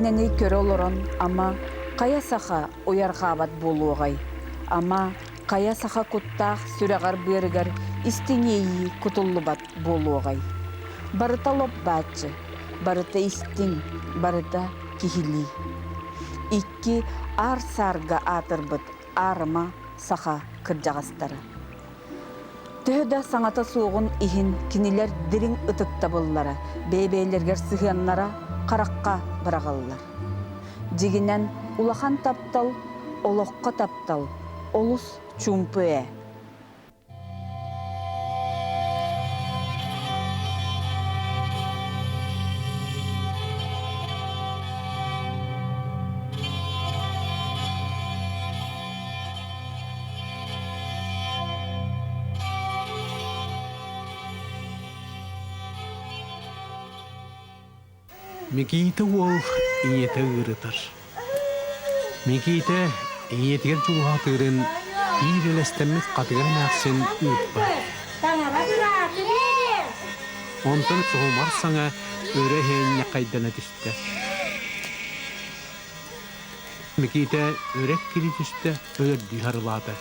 картинаны көрө олорон, ама, хайа саха уйарҕаабат буолуоҕай? Ама, хайа саха куттаах сүрэҕэр-быарыгар истиҥ иэйии кутуллубат буолуоҕай? Барыта лоп-бааччы, барыта истиҥ, барыта киһилии. Икки аар-саарга аатырбыт аарыма саха кырдьаҕастара. Төһө да саҥата суоҕун иһин кинилэр дириҥ ытыктабыллара, бэйэ-бэйэлэригэр сыһыаннара харахха быраҕыллар. Дьиҥинэн, улахан таптал, олоххо таптал олус чуумпу ээ. Микиитэ уол ийэтэ ыарытар. Микиитэ ийэтигэр дьулуһаатыырын биир элэстэммит хатыгар эмээхсин ыыппат. Онтон соһумар саҥа өрө иһиэнньэ хайдана түстэ. Микиитэ өрө эккирии түстэ, өлөрдүү харылаата.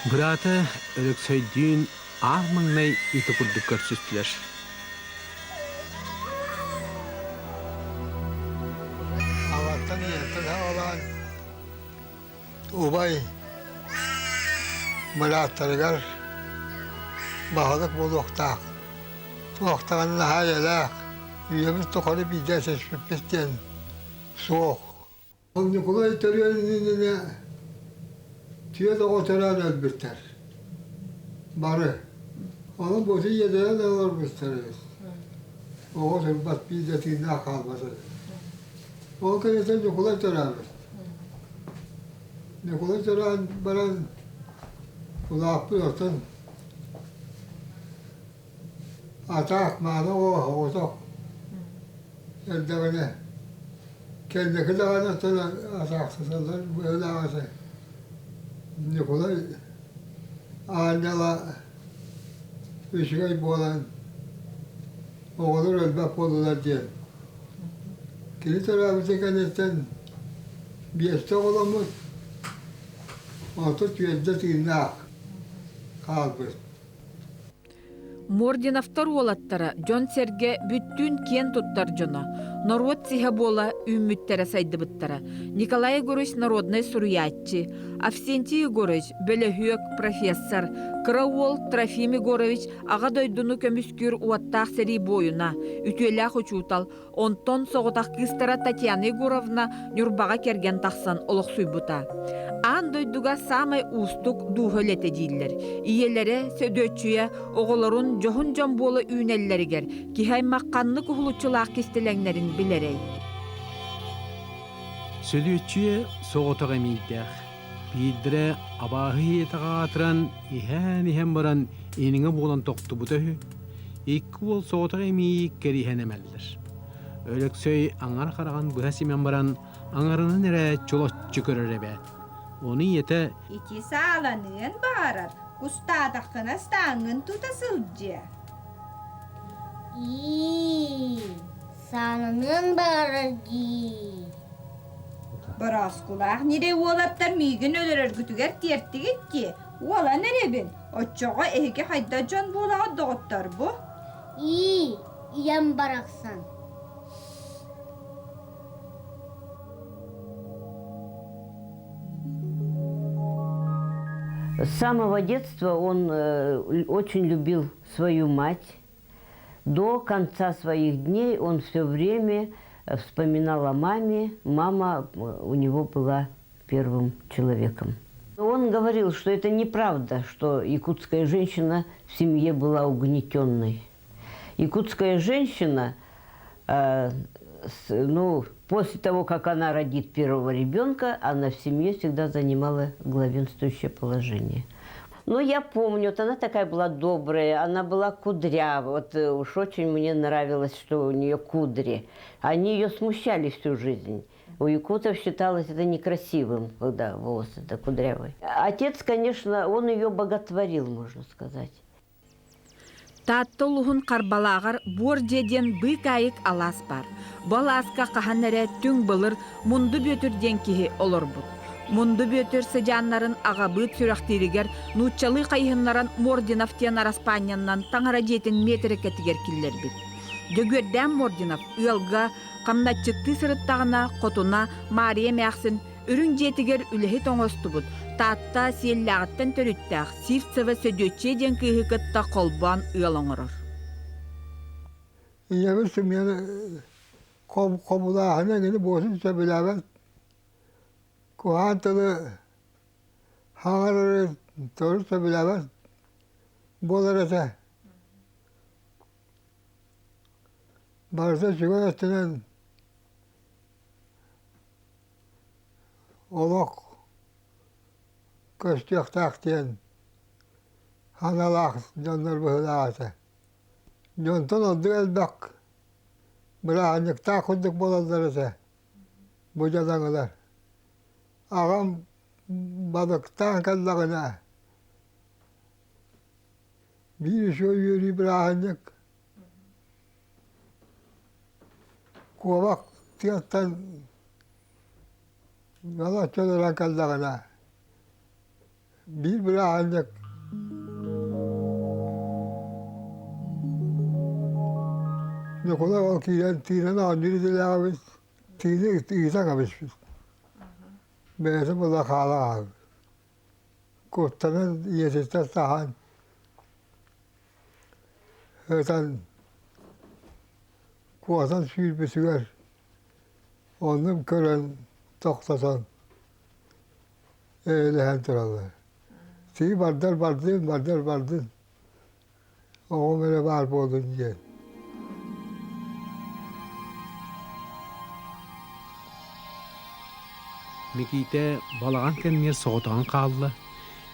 Быраата Өлөксөйдүүн аан маҥнай ити курдук көрсүстүлэр. Аҕаттан ийэттэн саҕалаан убай бырааттарыгар баһылык буолуохтаах, туохтаҕына наһаа эйэлээх, үйэбит тухары бииргэ эсэспиппит диэн суох. Ол Ньукулай төрүөн иннинэ түөрт оҕо төрөөн өлбүттэр. Бары. Ону бу ийэлэрэ да олорбуттар эбит. Оҕо турбат биир да тыыннаах хаалбат эбит. Ол кэнниттэн Ньукулай төрөөбүт. Ньукулай төрөөн баран улааппыт оттон атаах мааны оҕо оҕотох эрдэҕинэ кэнники даҕаны оттон атаахтаталлар быһыылаах этэ. Ньукулай аанньала үчүгэй буолан оҕолор элбэх буоллулар диэн. Кини төрөөбүтэ кэнниттэн биэстэ оҕоломмут, 34 тыыннаах хаалбыт. Мординовтар уолаттара дьон-сэргэ бүттүүн киэн туттар дьоно, норуот сиһэ буола үүммүттэрэ-сайдыбыттара. Николай Егорович народнай суруйааччы, Авсентий Егорович бөлөһүөк, профессор, кыра уол Трофим Егорович Аҕа дойдуну көмүскүүр уоттаах сэрии буойуна, үтүөлээх учуутал, онтон соҕотох кыыстара Татьяна Егоровна Ньурбаҕа кэргэн тахсан олохсуйбута. Аан дойдуга саамай уустук дууһа үлэтэ дииллэр. Ийэлэрэ, Сөдүөччүйэ оҕолорун дьоһун дьон буола үүнэллэригэр киһи аймах ханнык уһулуччулаах кистэлэҥнэрин билэрэй? Сөдүөччүйэ соҕотох эмиийдээх. Биирдэрэ абааһы ийэтэҕэ аатыран, иһэн-иһэн баран иниҥэ буолан тохтубута үһү. Икки уол соҕотох эмиий кэриһэн эмэллэр. Өлөксөй аҥар хараҕын быһа симэн баран, аҥарынан эрэ чолоччу көрөр эбээт. Ону ийэтэ Ити сааланыан баҕарар, кустаатаххына ыстааҥҥын тута сылдьыа. Ии, сааланыан баҕарар дии. Борооскулаах ньирэй уолаттар миигин өлөрөргүтүгэр тиэртигит дии, уолан эрэбин, оччоҕо эһиги хайдах дьон буолаҕыт доҕоттор бу? Ии, ийэм барахсан. С самого детства он очень любил свою мать. До конца своих дней он все время вспоминал о маме. Мама у него была первым человеком. Он говорил, что это неправда, что якутская женщина в семье была угнетенной. Якутская женщина, ну, после того, как она родит первого ребенка, она в семье всегда занимала главенствующее положение. Но я помню, вот она такая была добрая, она была кудрявая. Вот уж очень мне нравилось, что у нее кудри. Они ее смущали всю жизнь. У якутов считалось это некрасивым, когда волосы это кудрявые. Отец, конечно, он ее боготворил, можно сказать. Таатта улуһун Харбалааҕар Буор дьиэ диэн быыкаайык алаас баар. Бу алааска хаһан эрэ түҥ былыр Мунду Бүөтүр диэн киһи олорбут. Мунду Бүөтүр сыдьааннарын аҕабыыт сүрэхтииригэр нууччалыы хайыһыннаран Мординов диэн араспаанньаннан таҥара дьиэтин миэтэрикэтигэр киллэрбит. Дьөгүөрдээн Мординов ыалга хамначчыттыы сырыттаҕына хотуна Маарыйа эмээхсин Үрүҥ дьиэтигэр үлэһит оҥостубут Таатта Сиэллээҕиттэн төрүттээх Сивцева Сөдүөччүйэ диэн кыыһы кытта холбоон ыал оҥорор. Ийэбит сымыйаны хобулааһына эҥини буолsun сөбүлээбэт. Куһаҕан тылы хаҥарары төрүт сөбүлээбэт буолар этэ. Барыта сүгэн өттүнэн Олох көстүөхтээх диэн санаалаах дьоннор быһыылаах этэ. Дьонтон ордук элбэх бырааһынньыктаах курдук буолаллар этэ бу дьадаҥылар. Аҕам балыктаан кэллэҕинэ биир үчүгэй үөрүү бырааһынньык Куобах тыаттан балачча өлөрөн кэллэҕинэ биир бырааһынньык Ньукулай ол киирэн тыынан оонньуур идэлээҕибит, тыыны ыытан кэбиспит. Бэйэтэ була хаала хаалбыт. Куттанан ийэтиттэн саһан Ытан куотан сүүрбүтүгэр оннун көрөн тохтотон эйэлэһэн тураллар. Тии бардар бардын, бардар бардын, оҕом эрэ баар буоллун диэн. Микиитэ балаҕан кэмигэр соҕотоҕун хаалла.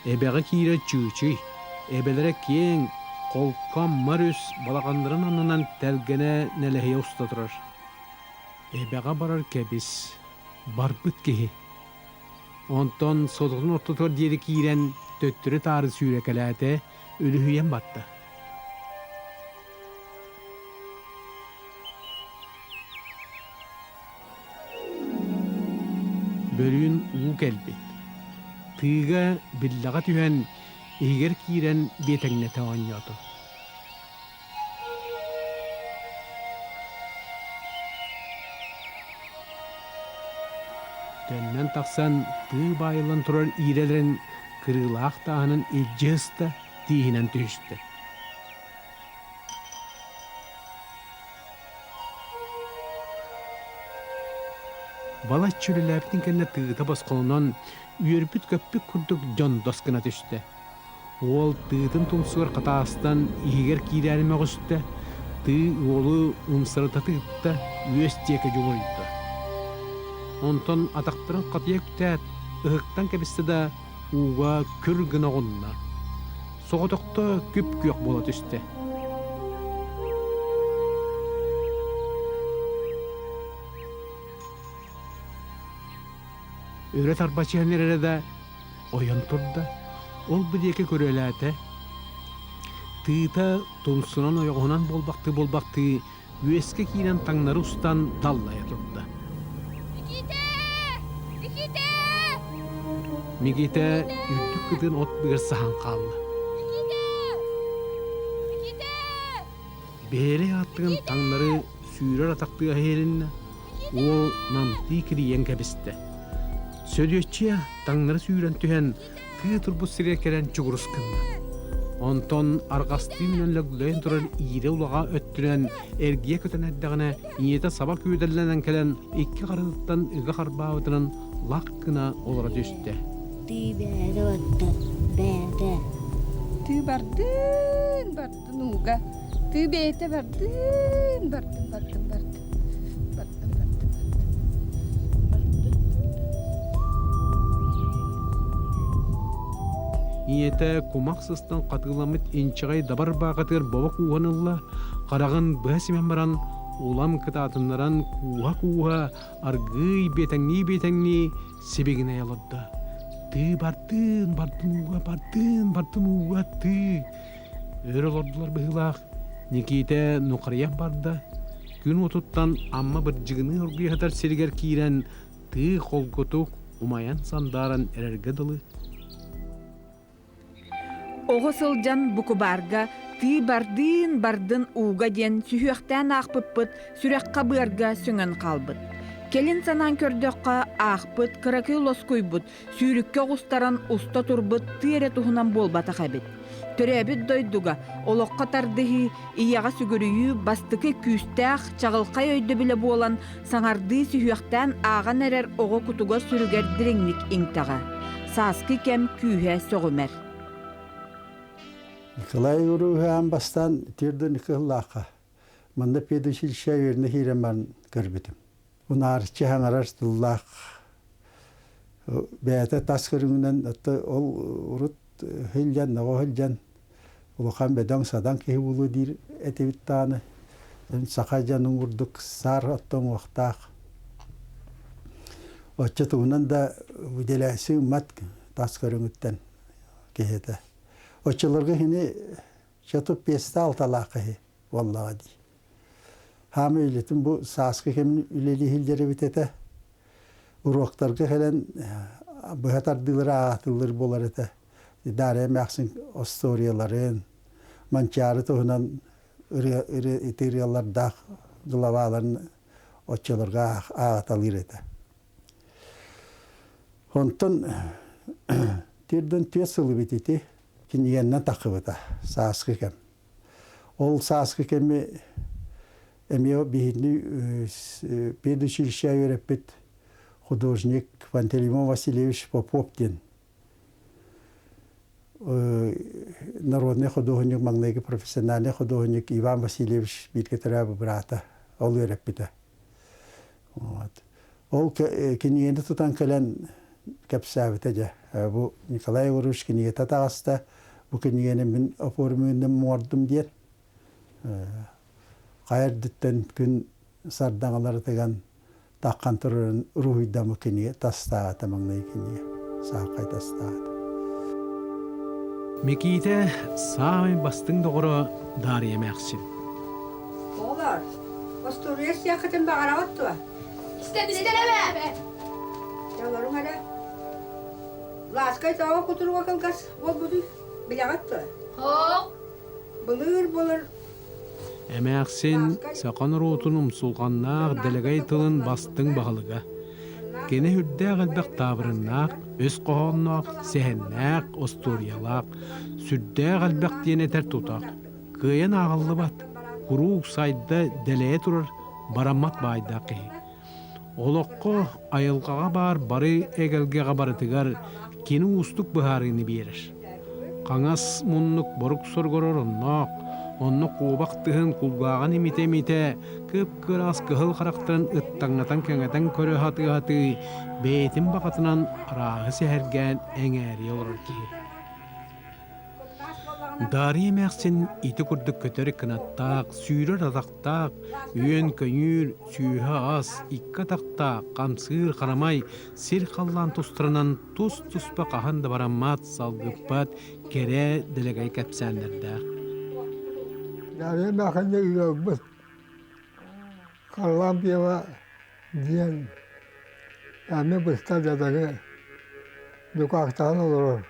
Эбэҕэ киирэр чыычый, эбэлэрэ киэҥ, холко Амма өрүс балаҕаннарын аннынан тэлгэнэ нэлэһийэ уста турар. Эбэҕэ барар кэбис, барбыт киһи. Онтон сототун ортотугар диэри киирэн төттөрү-таары сүүрэкэлээтэ, үлүһүйэн барда. Бөлүүн уу кэлбит. Тыыга биллэҕэ түһэн, иһигэр киирэн биэтэҥнэтэ оонньоото. Төннөн тахсан тыы баайыллан турар иирэлэрин кырыылаах тааһынан илдьи ыста, тииһинэн түһүстэ. Балачча үлэлээбитин кэннэ тыыта босхолонон, үөрбүт-көппүт курдук дьондос гына түстэ. Уол тыытын тумсугар хатаастан иһигэр киирээри мөҕүстэ, тыы уолу умсарыта тыытта, үөс диэки дьулуруйда. Онтон атахтарын хатыйа үктээт, ыһыктан кэбистэ да, ууга күр гына оҕунна. Соҕотохто күп-күөх буола түстэ. Өрө тарбачыһан эрэрэ да, ойон турда, ол-бу диэки көрүөлээтэ. Тыыта тумсунан ойоҕоһунан буолбахтыы-буолбахтыы үөскэ киирэн таҥнары устан даллайа турда. Микиитэ! Микиитэ! Микиитэ үрдүк кытын от быгар саһан хаалла. Микиитэ! Микиитэ! Бэйэлэй ааттыгын таҥнары сүүрэр атахтыы иһилиннэ, уол намтыы кирийэн кэбистэ. Сөдүөччүйэ таҥнары сүүрэн түһэн тыы турбут сиргэ кэлэн чугурус гынна. Онтон арҕастыы үүнэн лөглөйөн турар иирэ улаҕа өттүнэн эргийэ көтөн эрдэҕинэ, ийэтэ саба күүдэллэнэн кэлэн икки харытыттан ыга харбаабытынан лах гына олоро түстэ. Тыы бэйэтэ барда, бэйэтэ. Тыы бардын, бардын ууга. Тыы бэйэтэ бардын, бардын, бардын, бардын. Бардын, бардын, бардын. Ийэтэ кумах сыстан хатыыламмыт инчэҕэй дабар баахатыгар бобо кууһан ылла, хараҕын быһа симэн баран улам кытаатыннаран кууһа-кууһа аргыый биэтэҥнии-биэтэҥнии сибигинэйэ олордо. Тыы бардын, бардын ууга, бардын, бардын ууга, тыы. Өр олордулар быһыылаах. Никиитэ нухарыйан барда. Күн уотуттан Амма бырдьыгыныы оргуйа сытар сиригэр киирэн тыы холкутук умайан сандааран эрэргэ дылы. Оҕо сылдьан букубаарга тыы бардыын бардын ууга диэн сүһүөхтээн аахпыппыт сүрэххэ-быарга сөҥөн хаалбыт. Кэлин санаан көрдөххө, аахпыт, кыракый лоскуйбут, сүүрүккэ оҕустаран уста турбут тыы эрэ туһунан буолбатах эбит. Төрөөбүт дойдуга олоххо тардыһыы, ийэҕэ сүгүрүйүү бастакы күүстээх, чаҕылхай өйдөбүлэ буолан, саҥардыы сүһүөхтээн ааҕан эрэр оҕо кутугар-сүрүгэр дириҥник иҥтэҕэ. Сааскы кэм күүһэ сөҕүмэр. Николай Егорович аан бастаан тиэрдэн кыһыллаахха манна педучилище үөрэнэ киирэн баран көрбүтүм. Унаарыччы хаҥарар тыллаах бэйэтэ тас көрүҥүнэн ол урут сылдьан, оҕо сылдьан улахан бөдөҥ-садаҥ киһи буолуо диир этибит даҕаны саха дьонун курдук саар оттоҥуохтаах. Оччо тугунан да выделяйсы ыммат тас көрүҥүттэн киһи этэ. Оччолорго кини чоту пиэстэ алталаах киһи буоллаҕа дии. Хаамай үлэтин бу сааскы кэмин үлэлии сылдьар эбит этэ. Уруоктарга кэлэн быһа тардыылары аатыллар буолар этэ. Дарья эмээхсин остуоруйаларын, Манчаары туһунан ырыа, ырыа, ити ырыалардаах главаларын оччолорго ааҕаталыыр этэ. Онтон тиэрдэн түөрт сыл эбит ити кинигэннэн таххыбыта сааскы кэм. Ол сааскы кэми эмиэ биһигини педучилище үөрэппит художник Пантелеймон Васильевич Попов диэн народный художник, маҥнайгы профессиональный художник Иван Васильевич бииргэ төрөөбүт быраата ол үөрэппитэ. Вот. Ол кинигэни тутан кэлэн кэпсээбитэ дьэ. Бу Николай Егорович кинигэтэ таҕыста, бу кинигэни мин оформленным муордум диэн. Хайа эрдиттэн күн сардаҥалары тыган таххан турарын уруһуйдаммыт кинигэ тастаата маҥнай кинигэ саахай тастаата. Микиитэ саамай бастыҥ доҕоро Даарыйа эмээхсин. Оҕолор, остуоруйа истиэххитин баҕараҕыт дуо? Истэбит эбээ! Дьолоруҥ эрэ. Лааскай тоҕо кутуруга кылгас буолбутуй, билэҕит дуо? Хоок. Былыр-былыр Эмээхсин саха норуотун умсулҕаннаах дэлэгэй тылын бастыҥ баһылыга. Кини үрдээх элбэх таабырыннаах, өс хоһоонноох, сэһэннээх, остуоруйалаах, сүрдээх элбэх диэн этэр тутах. Кыайан ааҕыллыбат, куруук сайда дэлэйэ турар бараммат баайдаах киһи. Олоххо, айылҕаҕа баар бары эгэлгэҕэ барытыгар кини уустук быһаарыыны биэрэр. Хаҥас муннук борук-соругар оронноох, онно куобах тыһын кулгааҕын имитэ-имитэ, кып-кыраас кыһыл харахтарын ыттаҥнатан кэҥэтэн көрө сатыы-сатыы, бэйэтин баҕатынан арааһы сэһэргээн эҥээрийэ олорор киһи. Даарыйа эмээхсин ити курдук көтөр кынаттаах, сүүрэр атахтаах, үөн-көйүүр, сүүһэ-ас, икки атахтаах, хамсыыр харамай, сир-халлаан тустарынан тус-туспа хаһан да бараммат, салгыппат кэрэ дэлэгэй кэпсээннэрдээх. Даарыйа эмээхсин ыалбыт Харлампьева диэн эмиэ быстар дьадаҥы дьукаахтаһан олорор.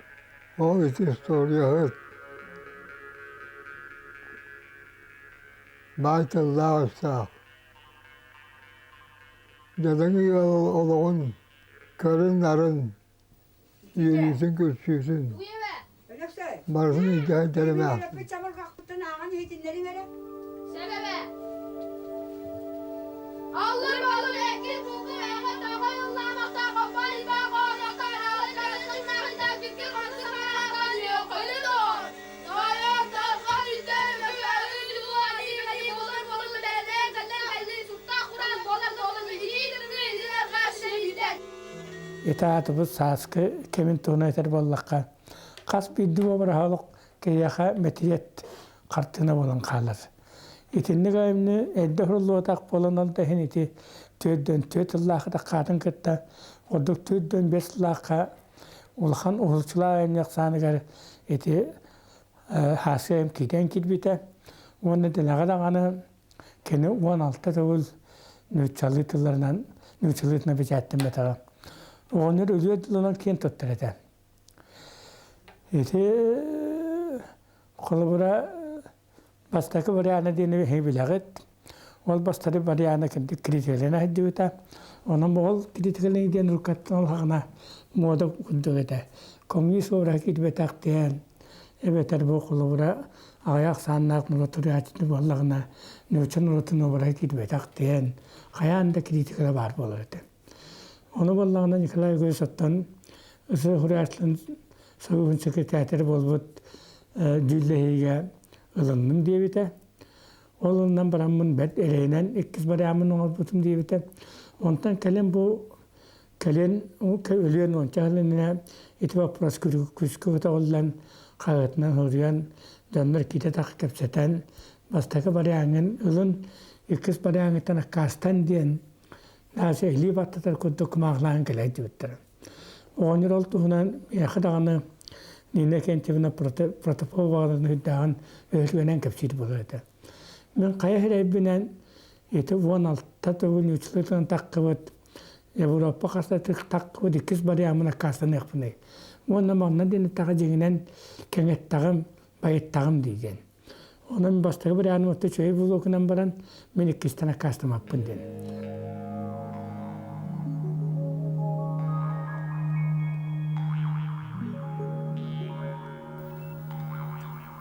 Ол ити историyaһыт баай тыллаах-өстөөх. Дьадаҥы ыал олоҕун көрүн-нарын, үөрүүтүн-күлсүүтүн барытын илдьэ сылдьар эмээхсин. Ити аатыбыт сааскы кэмин туһунан этэр буоллахха, хас биирдии уобараһа олох киһиэхэ мэтириэт хартыына буолан хаалар. Итинник айымньы эрдэ уһуллубатах буолан ол да иһин ити 44 сыллаахха таххаатын кытта ордук 45 сыллаахха улахан уһулуччулаах айымньы ахсааныгар ити Хааскайым киирэн киирбитэ уонна дэлэҕэ даҕаны кини 16 төгүл нууччалыы тылларынан нууччалыытынан бэчээттэммэтэҕэ. Оҕонньор өлүөр дылынан киэн туттар этэ. Ити холобура бастакы вариана диэни эһиги билэҕит. Ол бастакы вариана кырдьык критикалана сылдьыбыта. Онон ол критикалана диэн уруккаттан улахана муода курдук этэ. Коммунист обраһа киирбэтэх диэн эбэтэр бу холобура аҕыйах ахсааннаах норуот суруйааччыта буоллаҕына нуучча норуотун обраһа киирбэтэх диэн хайаан да критикала баар буолар этэ. Ону буоллаҕына Николай Егорович оттон суруйааччыларын Союһун секретарь буолбут дьүүллэһиигэ ылынным диэбитэ. Ол ылынан бараммын бэрт эрэйинэн иккис барааммын оҥорбутум диэбитэ. Онтон кэлин бу кэлин өлүөн уонча сыл иннинэ ити боппуруос күүскэ көтөҕүллэн хаһыатынан суруйан дьоннор киирэ-тахса кэпсэтэн бастакы барааҥҥын ылын иккис барааҥҥыттан аккаастан диэн Настя илии баттатар курдук кумааҕылаан кэлэ сылдьыбыттара. Оҕонньор ол туһунан миэхэ даҕаны Нина Кентьевна Протопоповаларын үрдээҕин өһүргэнэн кэпсиир буолар этэ. Мин хайа сирэйбинэн ити 16 төгүл нууччалыы таххыбыт Европа хаста таххыбыт иккис барыаммын аккаастаныахпыный. Уонна манна диэн эттэҕэ дьиҥинэн кэҥэттэҕим, байыттаҕым дии диэн. Онон бастакы варианым отто үчүгэй буолуо гынан баран, мин иккистэн аккаастамаппын диэн.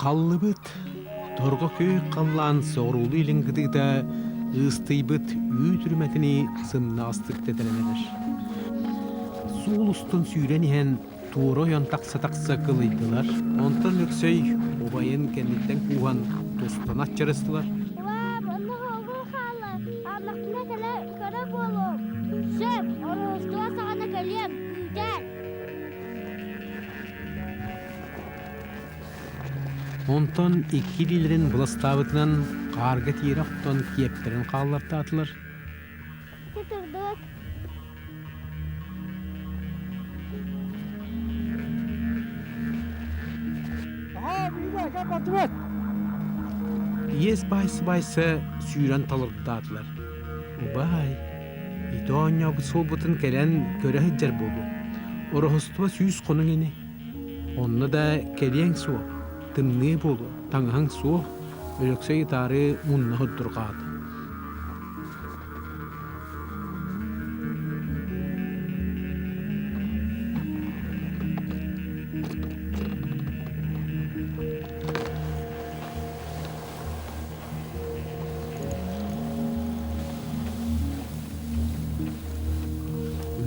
Халлыбыт, торго күөх халлаан соҕуруулуу илин кытыыта ыыстыйбыт үүт үрүмэтинии сымнаҕастык тэтэрэн эрэр. Суол устун сүүрэн иһэн туора ойон тахса-тахса кылыйдылар. Онтон Лөксөй убайын кэнниттэн кууһан тустан аччарыстылар. Убаам, онно оҕолуу хаалла. Ааллахпына кэлэ көрө буолуом. Сөп, ороһуостуба саҕана кэлиэм, күүтээр. Онтон икки илиилэрин быластаабытынан хаарга тиэрэ охтон киэптэрин хааллартаатылар. Тутурдубут. Иэс баайса-баайса сүүрэн талырдаатылар. Убаай, ити оонньообут суолбутун кэлэн көрө сылдьар буолуо. Ороһустуба 100 хонуҥ ини. Онно да кэлиэҥ суох, тымныы буолуо, таҥаһыҥ суох, Өлөксөй ытаары мунна һурдурҕаата.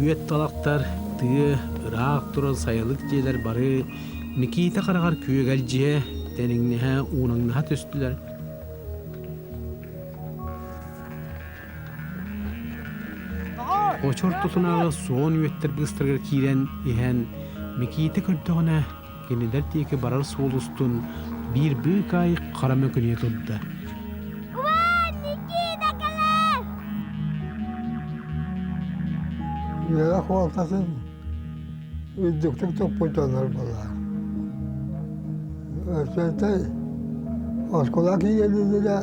Үөт талахтар, тыа, ыраах турар сайылык дьиэлэр бары Микиитэ хараҕар күөгэлдьиһэ, тэниҥнэһэ, уунаҥнаһа түстүлэр. Очор тутунааҕы суон үөттэр быыстарыгар киирэн иһэн Микиитэ көрдөҕүнэ, кинилэр диэки барар суол устун биир быыкаайык хара мөкүнүйэ турда. Убаан, Никита кэлэр! Үөрэх уолтатын үрдүктүк туппут дьоннор буолар. Өссө оскуола киирэлиилэрэ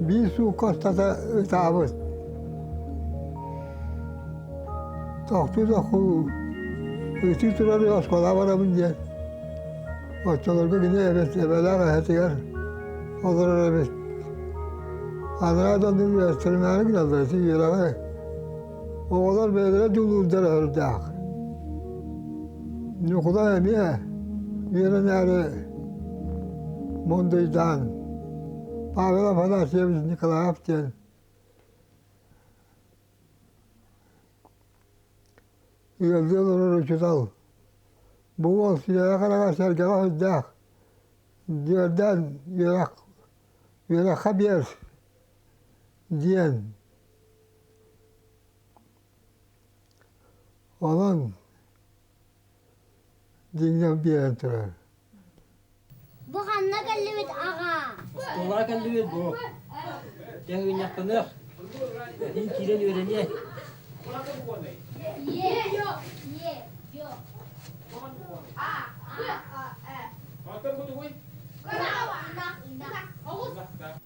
биир суукка устата ытаабыт. Тохтуу-тохтуу ытыы турар оскуола барабын диэн. Оччолорго кини эбэт эбэлээх эһэтигэр олорор эбит. Анараа дойду үөрэхтэринээри гыналлар ити үөрэҕи Оҕолор бэйэлэрэ дьулуурдара сүрдээх. Ньукулай эмиэ үөрэнээри мундуйдаан Павел Афанасьевич Николаев диэн ыалдыы олорор учуутал бу уол сүрэҕэ-хараҕа сэргэҕэ сүрдээх үөрдээн үөрэх үөрэххэ биэр диэн Онон дьиҥнэн биэрэн турар. Бу ханна кэллибит аҕаа? Оскуолаҕа кэллибит бу. Дьэ, ыгынньахтаныах. Эһиил киирэн үөрэниэ.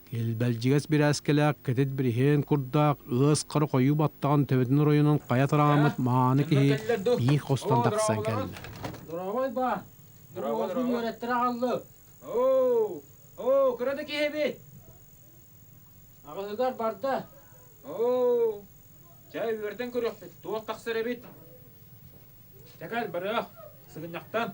Килбэлдьигэс бирээскэлээх кэтит бириһиэн курдаах ыас хара хойуу баттаҕын төбөтүн оройунан хайа тарааммыт мааны киһи биир хостон тахсан кэллэ. Дорообой ба! Дорообой үөрэттэрэ аҕаллым. Оо, оо, кыра да киһи эбит. Аҕыһыгар барда. Оо, чэ үөрдэн көрүөхпүт, туох тахсар эбит. Чэ кэл, барыах, сыгынньахтан.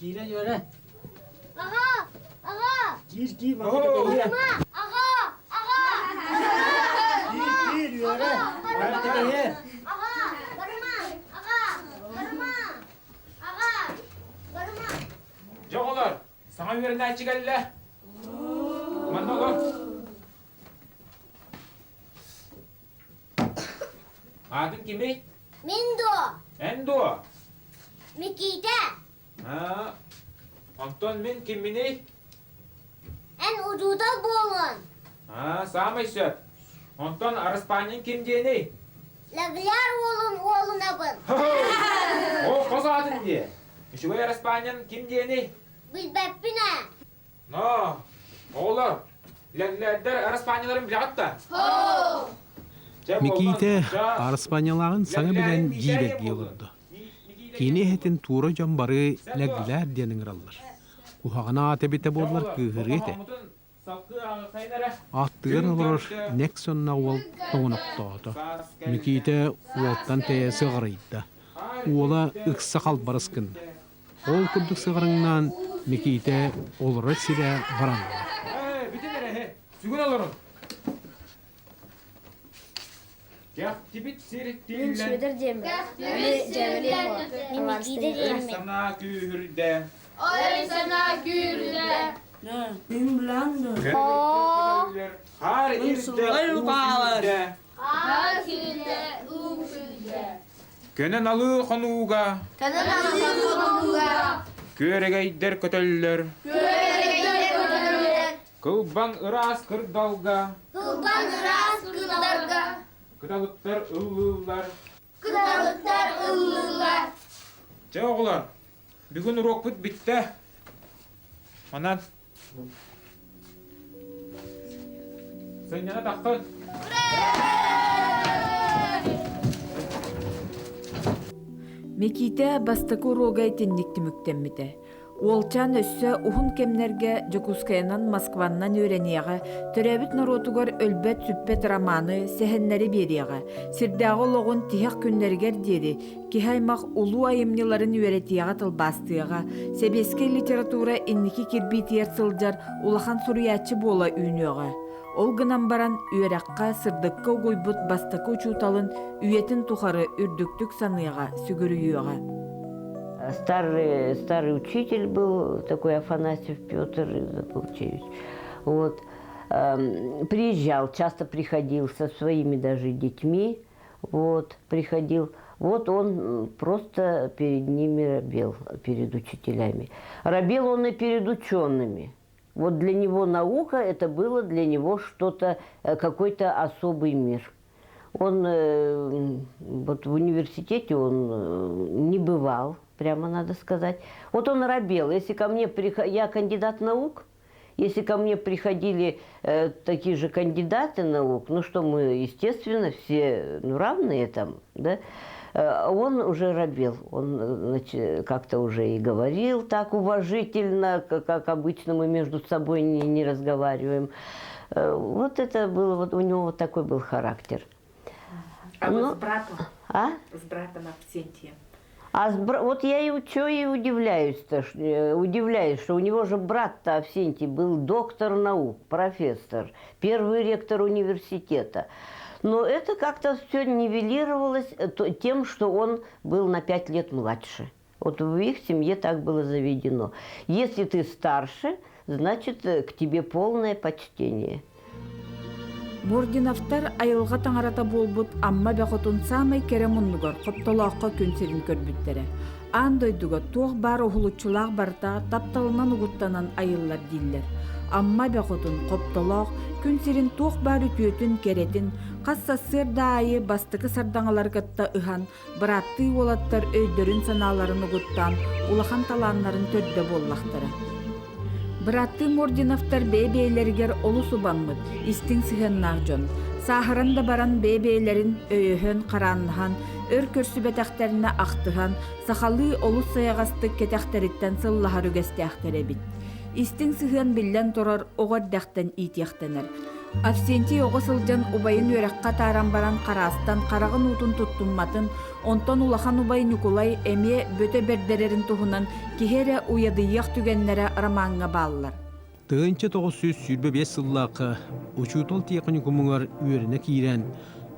Киирэн үөрэ. Аҕа! Аҕа! Киир, киир, манна кэтэһиэ. Аҕа! Аҕа! Киир, киир, үөрэ. Манна кэтэһиэ. Аҕа! Барыма! Аҕа! Барыма! Аҕа! Барыма! Дьэ оҕолор, саҥа үөрэнээччи кэллэ. Манна олор. Аатыҥ кимий? Мин дуо? Эн дуо? Микиитэ. Аа, онтон мин кимминий? Эн учуутал буолуон. Аа, саамай сөп. Онтон Араспаанньын ким диэний? Лэглэр уолун уолунабын. О, хос аатын диэ. Үчүгэй Араспаанньын ким диэний? Билбэппин ээ. Но, оҕолор, лэглэрдэр Араспаанньаларын билэҕит да? Микиитэ Араспаанньалааҕын саҥа билэн дьиибэргии олордо. Кини эһэтин туора дьон бары Лэглээр диэн ыҥыраллар. Куһаҕан аата эбитэ буоллар кыыһырыа этэ. Аттыгар олорор нэк сонно уол тоҥонохтоото. Микиитэ уолтан тэйэ сыҕарыйда. Уола ыкса халбарыс гынна. Ол курдук сыҕарыҥнаан Микиитэ олорор сирэ баранна. Ээ, бүтүн эрэ, сүгүн олорун. Кэхтибит сир Мин тиллэн Сүөдэр диэммин. Мин Микиитэ диэммин. санаа күүһүрдэ. Ой санаа күүрдэ. Мин билэн Хаар ирдэ, уу сүүрдэ. Хаар сүүрдэ, уу сүүрдэ. Көнөн алыы хонууга. Көнөн алыы хонууга. Күөрэгэйдэр көтөллөр. Күөрэгэйдэр көтөллөр. Кылбаҥ ыраас кырдалга. Кылбаҥ ыраас кырдалга. Кыталыктар ыллыыллар. Кыталыктар ыллыыллар. Чэ, оҕолор, бүгүн уруокпут бүттэ. Манан сынньана таххын. Микиитэ бастакы уруога итинник түмүктэммитэ. Уолчаан өссө уһун кэмнэргэ Дьокуускайынан Москваннан үөрэниэҕэ, төрөөбүт норуотугар өлбөт-сүппэт романы, сэһэннэри биэриэҕэ, сирдээҕи олоҕун тиһэх күннэригэр диэри киһи аймах улуу айымньыларын үөрэтиэҕэ тылбаастыаҕа, сэбиэскэй литература инники кирбиитигэр сылдьар улахан суруйааччы буола үүнүөҕэ. Ол гынан баран үөрэххэ, сырдыкка угуйбут бастакы учууталын үйэтин тухары үрдүктүк саныаҕа, сүгүрүйүөҕэ. Старый, старый учитель был такой Афанасьев Петр Получевич. Вот. Приезжал, часто приходил со своими даже детьми, вот, приходил. Вот он просто перед ними робел, перед учителями. Робел он и перед учеными. Вот для него наука – это было для него что-то, какой-то особый мир. Он вот в университете он не бывал, прямо надо сказать. Вот он робел. Если ко мне приход... Я кандидат наук, если ко мне приходили э, такие же кандидаты наук, ну что мы, естественно, все ну, равные там, да, он уже робел, он значит, как-то уже и говорил так уважительно, как, как обычно мы между собой не, не разговариваем. Вот это было, вот у него вот такой был характер. А ну, вот с братом? А? С братом Авсентием. А с бра... вот я и что и удивляюсь-то, удивляюсь, что у него же брат-то Авсентий был доктор наук, профессор, первый ректор университета. Но это как-то все нивелировалось тем, что он был на 5 лет младше. Вот в их семье так было заведено. Если ты старше, значит, к тебе полное почтение. Мординовтар айылҕа таҥарата буолбут Амма бөҕөтүн саамай кэрэ муннугар Хоптолооххо күн сирин көрбүттэрэ. Аан дойдуга туох баар уһулуччулаах барыта тапталынан угуттанан айыллар дииллэр. Амма эбэ хотун хоптолоох, күн сирин туох баар үтүөтүн, кэрэтин хас сарсыарда аайы бастакы сардаҥалары кытта ыһан, бырааттыы уолаттар өйдөрүн-санааларын угуттаан, улахан талааннарын төрдө буоллахтара. Бырааттыы Мординовтар бэйэ-бэйэлэригэр олус убаммыт, истиҥ сыһыаннаах дьон. Сааһыран да баран бэйэ-бэйэлэрин өйөһөн, харааннаһан, өр көрсүбэтэхтэринэ ахтыһан, сахалыы олус сайаҕастык кэтэхтэриттэн сыллаһар үгэстээхтэр эбит. Истиҥ сыһыан биллэн турар оҕо эрдэхтэн иитиэхтэнэр. Авсентий оҕо сылдьан убайын үөрэххэ атааран баран хараастан хараҕын уутун туттумматын, онтон улахан убай Ньукулай эмиэ бөтө бэрдэрэрин туһунан киһи эрэ уйадыйыах түгэннэрэ ромаҥҥа бааллар. 1925 сыллаахха учуутал тиэхиньикумугар үөрэнэ киирэн,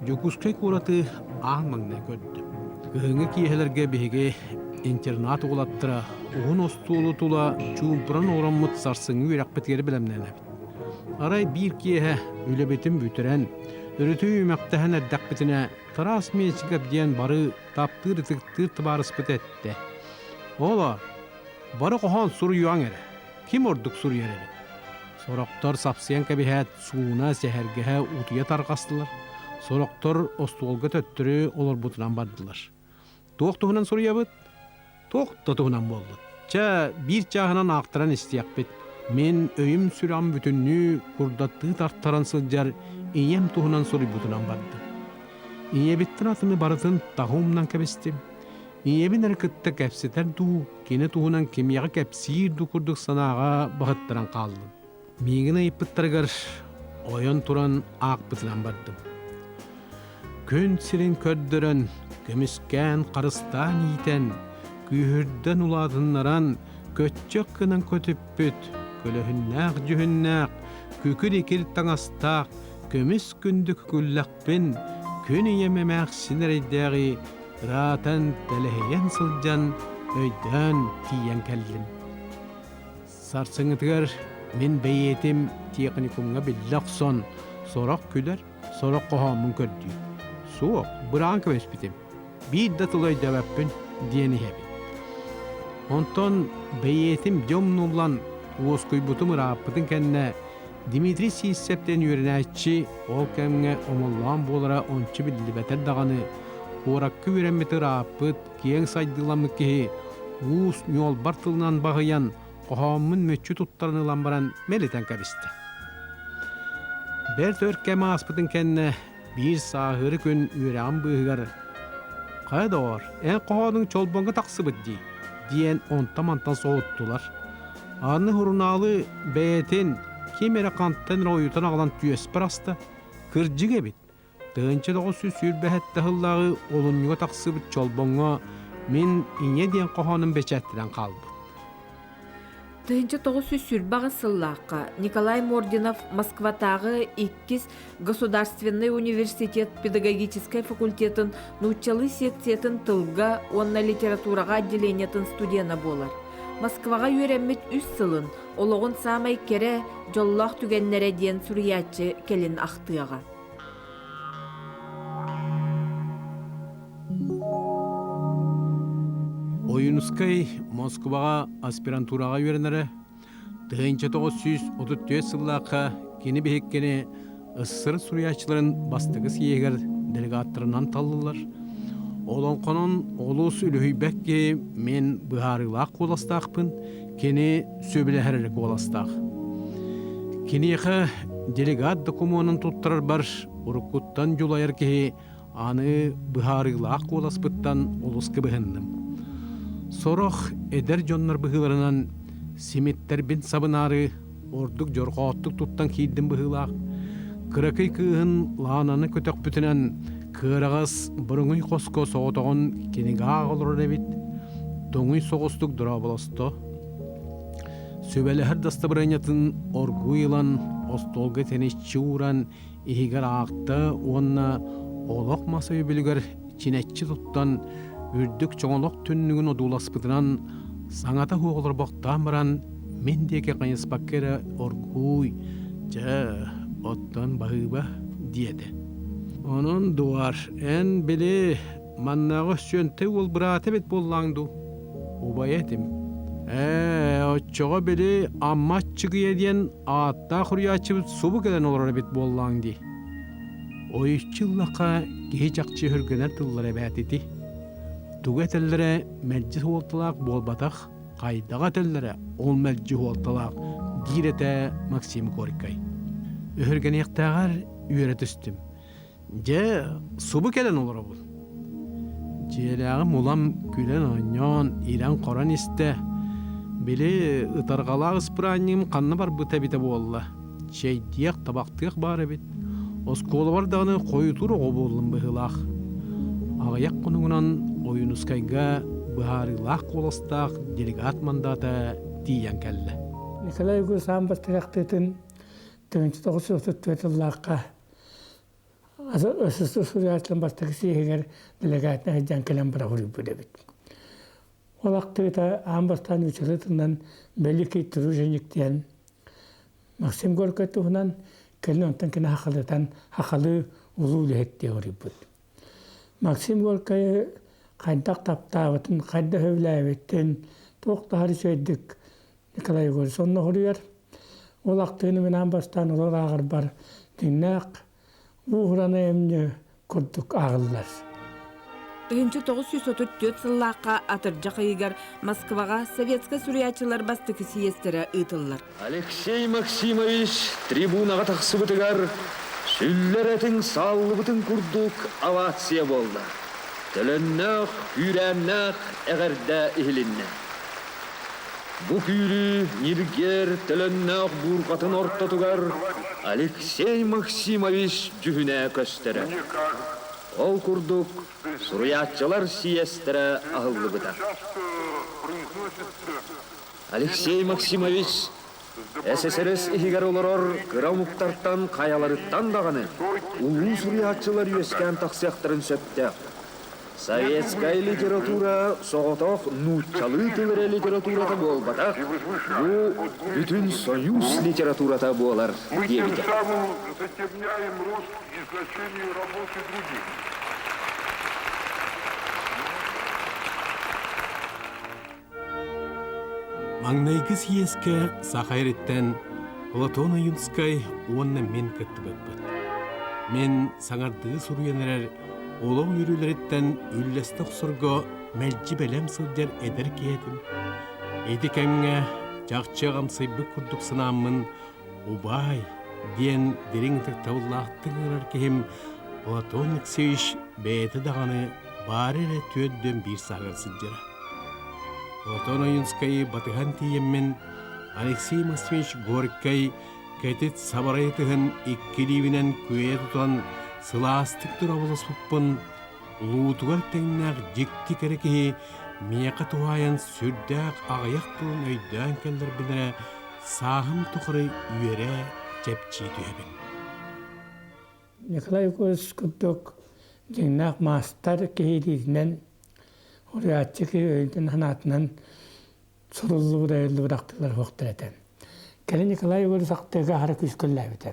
Дьокуускай куораты аан маҥнай көрдүм. Кыһыҥҥы киэһэлэргэ биһиги интернат уолаттара уһун остуолу тула чуумпуран олороммут сарсыҥҥы үөрэхпитигэр бэлэмнэнэбит. Арай биир киэһэ үлэбитин бүтэрэн, өрүтү үмэхтэһэн эрдэхпитинэ Тарас Мельников диэн бары таптыыр-ытыктыыр табаарыспыт эттэ: «Оҕолоор, бары хоһоон суруйуоҥ эрэ, ким ордук суруйар эбит?» Сорохтор сапсыйан кэбиһээт сууна, сэһэргэһэ утуйа тарҕастылар, сорохтор остуолга төттөрү олорбутунан бардылар. Туох туһунан суруйабыт? Туох да туһунан буоллун. Чэ, биир чааһынан аахтаран истиэхпит. Мин өйүм-сүрэҕим бүтүннүү курдаттыы тартаран сылдьар ийэм туһунан суруйбутунан бардым. Ийэбиттэн атыны барытын таһы умнан кэбистим. Ийэбин эрэ кытта кэпсэтэр дуу, кини туһунан кимиэхэ кэпсиир дуу курдук санааҕа баһыттаран хааллым. Миигин ыйыппыттарыгар ойон туран аахпытынан бардым. Күн сирин көрдөрөн, көмүскээн, харыстаан иитэн, күүһүрдэн улаатыннаран, көччөх гынан көтүппүт, көлөһүннээх дьүһүннээх, күкүр-икир таҥастаах, көмүс күндү күллэхпин, күн ийэм эмээхсин эрэйдээҕи ыраатан тэлэһийэн сылдьан өйдөөн тиийэн кэллим. Сарсыҥҥытыгар мин бэйиэтим техникумҥа биллэ охсон, сорох күлэр, сорох хоһооммун көрдүүр. Суох, быраҕан кэбиспитим. Биир да тылы өйдөөбөппүн диэн иһэбин. Онтон бэйиэтим дьэ умнуллан, уоскуйбутум ырааппытын кэннэ Дмитрий Сииссэп диэн үөрэнээччи ол кэмҥэ омоллоон буолара ончу биллибэтэр даҕаны, куоракка үөрэммит ырааппыт, киэҥ сайдыыламмыт киһи уус ньуолбар тылынан баһыйан, хоһооммун мүччү туттаран ылан баран мэлитэн кэбистэ. Бэрт өр кэм ааспытын кэннэ биир сааһыары күн үөрэҕим быыһыгар «Хайа доҕоор, эн хоһоонуҥ чолбоҥҥо тахсыбыт дии» диэн онтон-мантан соһуттулар. Аны сурунаалы бэйэтин ким эрэ хантан эрэ ойутан аҕалан түөспэр аста. Кырдьык эбит, 1927 сыллааҕы олунньуга тахсыбыт Чолбоҥҥо мин Ийэ диэн хоһоонум бэчээттэнэн хаалбыт. 1928 сыллаахха Николай Мординов Москватааҕы иккис государственнай университет педагогическай факультетын нууччалыы секциятын тылга уонна литератураҕа отделениетын студена буолар. Москваҕа үөрэммит үс сылын олоҕун саамай кэрэ, дьоллоох түгэннэрэ диэн суруйааччы кэлин ахтыаҕа. Ойуунускай Москубаҕа аспирантураҕа үөрэнэрэ. 1934 сыллаахха кини биһиккини СССР суруйааччыларын бастакы съеһигэр делегаттарынан таллылар. Олоҥхонон олус үлүһүйбэт киһи мин быһаарыылаах куоластаахпын, кини сөбүлэһэр эрэ куоластаах. Киниэхэ делегат докумуонун туттарарбар уруккуттан дьулайар киһи аны быһаарыылаах куоласпыттан олус кыбыһынным. Сорох эдэр дьоннор быһыыларынан симиттэрбин сабынаары ордук дьорҕооттук туттан киирдим быһыылаах. Кыракый кыыһын Лаананы көтөхпүтүнэн кыараҕас боруҥуй хоско соҕотоҕун кинигэ олорор эбит. Тоҥуй соҕустук дорооболосто. Сүбэлэһэр дастабырыанньатын оргууй ылан, остуолга тэниччи ууран, иһигэр аахта уонна олох мас өйөбүлүгэр чинэччи туттан, үрдүк чоҥолох түннүгүн одууласпытынан саҥата суох олорбохтоон баран, мин диэки хайыспакка эрэ оргууй, «Дьэ, оттон баһыыба» диэтэ. Онон, дуар, эн били маннааҕы Сүөнтэй уол быраата эбит буоллаҥ дуу? Убайа этим. Ээ, оччоҕо били Амма Аччыгыйа диэн ааттаах уруйааччыбыт субу кэлэн олорор эбит буоллаҕыҥ дии. Ойуччу ыллахха киһи чахчы өһүргэнэр тыллара эбээт ити. Тугу этэллэрэ мэлдьи суолталаах буолбатах, хайдаҕа этэллэрэ ол мэлдьи суолталаах диир этэ Максим Горькай. Өһүргэниэхтээҕэр үөрэ түстүм. Дьэ, субу кэлэн олоробун. Дьиэлээҕим улам күлэн-оонньоон, ирэн-хорон истэ. Били ытарҕалаах ыспыраанньыгым ханна барбыта эбитэ буолла. Чэйдиэх, табахтыах баар эбит. Оскуолабар даҕаны хойутуур оҕо буоллум быһыылаах. Аҕыйах хонугунан Ойуунускайга быһаарыылаах куоластаах делегат мандата тиийэн кэллэ. Николай Егорович аан бастакы ахтыытын 1934 сыллаахха СССР суруйааччыларын бастакы съеһигэр делегатынан сылдьан кэлэн быраҕылыйбыт эбит. Ол ахтыыта аан бастаан учуутал тылынан Великий труженик диэн Максим Горькай туһунан кэлин онтон кини хахалытан хахалыы улуу үлэһит диэн уруйбут. Максим Горькайы хайдах таптаабытын, хайдах сөбүлээбитин, туох да үчүгэйдик Николай Егорович онно хоруйар. Ол ахтыыны мин аан бастаан олор ааҕарбар дьиҥнээх ууһуран айымньы курдук ааҕыллар. 1934 сыллаахха атырдьах ыйыгар Москваҕа советскай суруйааччылар бастакы съезтэрэ ыытыллар. Алексей Максимович трибунаҕа тахсыбытыгар сүллэр этиҥ сааллыбытын курдук овация буолла. Төлөннөөх, күүрээннээх эҕэрдэ иһилиннэ. Бу күүрүү ньиргиэр төлөннөөх буурҕатын ортотугар Алексей Максимович дьүһүнэ көстөрө. Ол курдук суруйааччылар сийиэстэрэ аһыллыбыта. Алексей Максимович СССР иһигэр олорор кыра омуктартан хайаларыттан даҕаны улуу суруйааччылар үөскээн тахсыахтарын сөптөөх. Советскай литература соҕотох нууччалыы тыл эрэ литературата буолбатах, бу бүтүн Союз литературата буолар диэбитэ. Маҥнайгы съезкэ Саха сириттэн Платон Ойунскай уонна мин кыттыбыппыт. Мин саҥардыы суруйан эрэр олох үөрүүлэриттэн үллэстэ охсорго мэлдьи бэлэм сылдьар эдэр киһи этим. Ити кэмҥэ чахчы аҕамсыйбыт курдук санааммын «Убаай» диэн дириҥ ытыктабыллаахтык ыҥырар киһим Платон Алексеевич бэйэтэ даҕаны баара эрэ 41 сааһыгар сылдьара. Платон Ойунскайы батыһан тиийэммин Алексей Максимович Горькай кэтит сабарай ытыһын икки илиибинэн күөйэ тутан сылаастык тура улуутугар тэҥнээх дьикти кэрэ киһи миэхэ туһаайан сүрдээх аҕыйах тылын өйдөөн кэллэрбин эрэ сааһым тухары үөрэ чэпчии түһэбин. Николай Егорович курдук дьиҥнээх маастар киһи илиитинэн уруйааччы киһи өйүнэн-санаатынан суруллубут айыллыбыт ахтыылар суохтар этэ. Кэлин Николай Егорович ахтыыга аһара күүскүллээбитэ.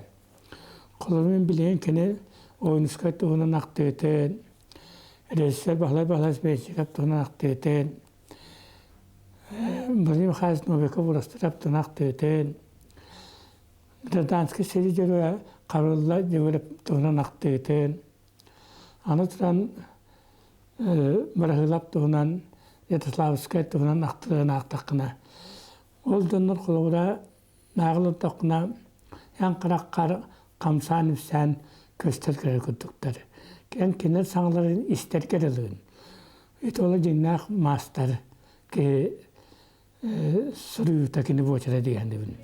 Холобур, мин билигин кини Ойуунускай туһунан ахтыытын, режиссер Баһылай Баһылаевич Бэйсиков туһунан ахтыытын, Владимир Михайлович Новиков Урастырап туһунан ахтыытын, гражданскай сэрии дьоруойа Харылла Дьөгүөрэп туһунан ахтыытын, аны туран Бырахыылап туһунан, Ярославскай туһунан ахтыытын аахтаххына, ол дьоннор холобура нааҕыл ыллаххына эн хараххар хамсаан-ипсээн көстөр кэрэ курдуктар. Эн кинилэр саҥаларын истэргэ дылыгын. Ити ол дьиҥнээх маастар киһи суруйуута кини буочара диэхинибин.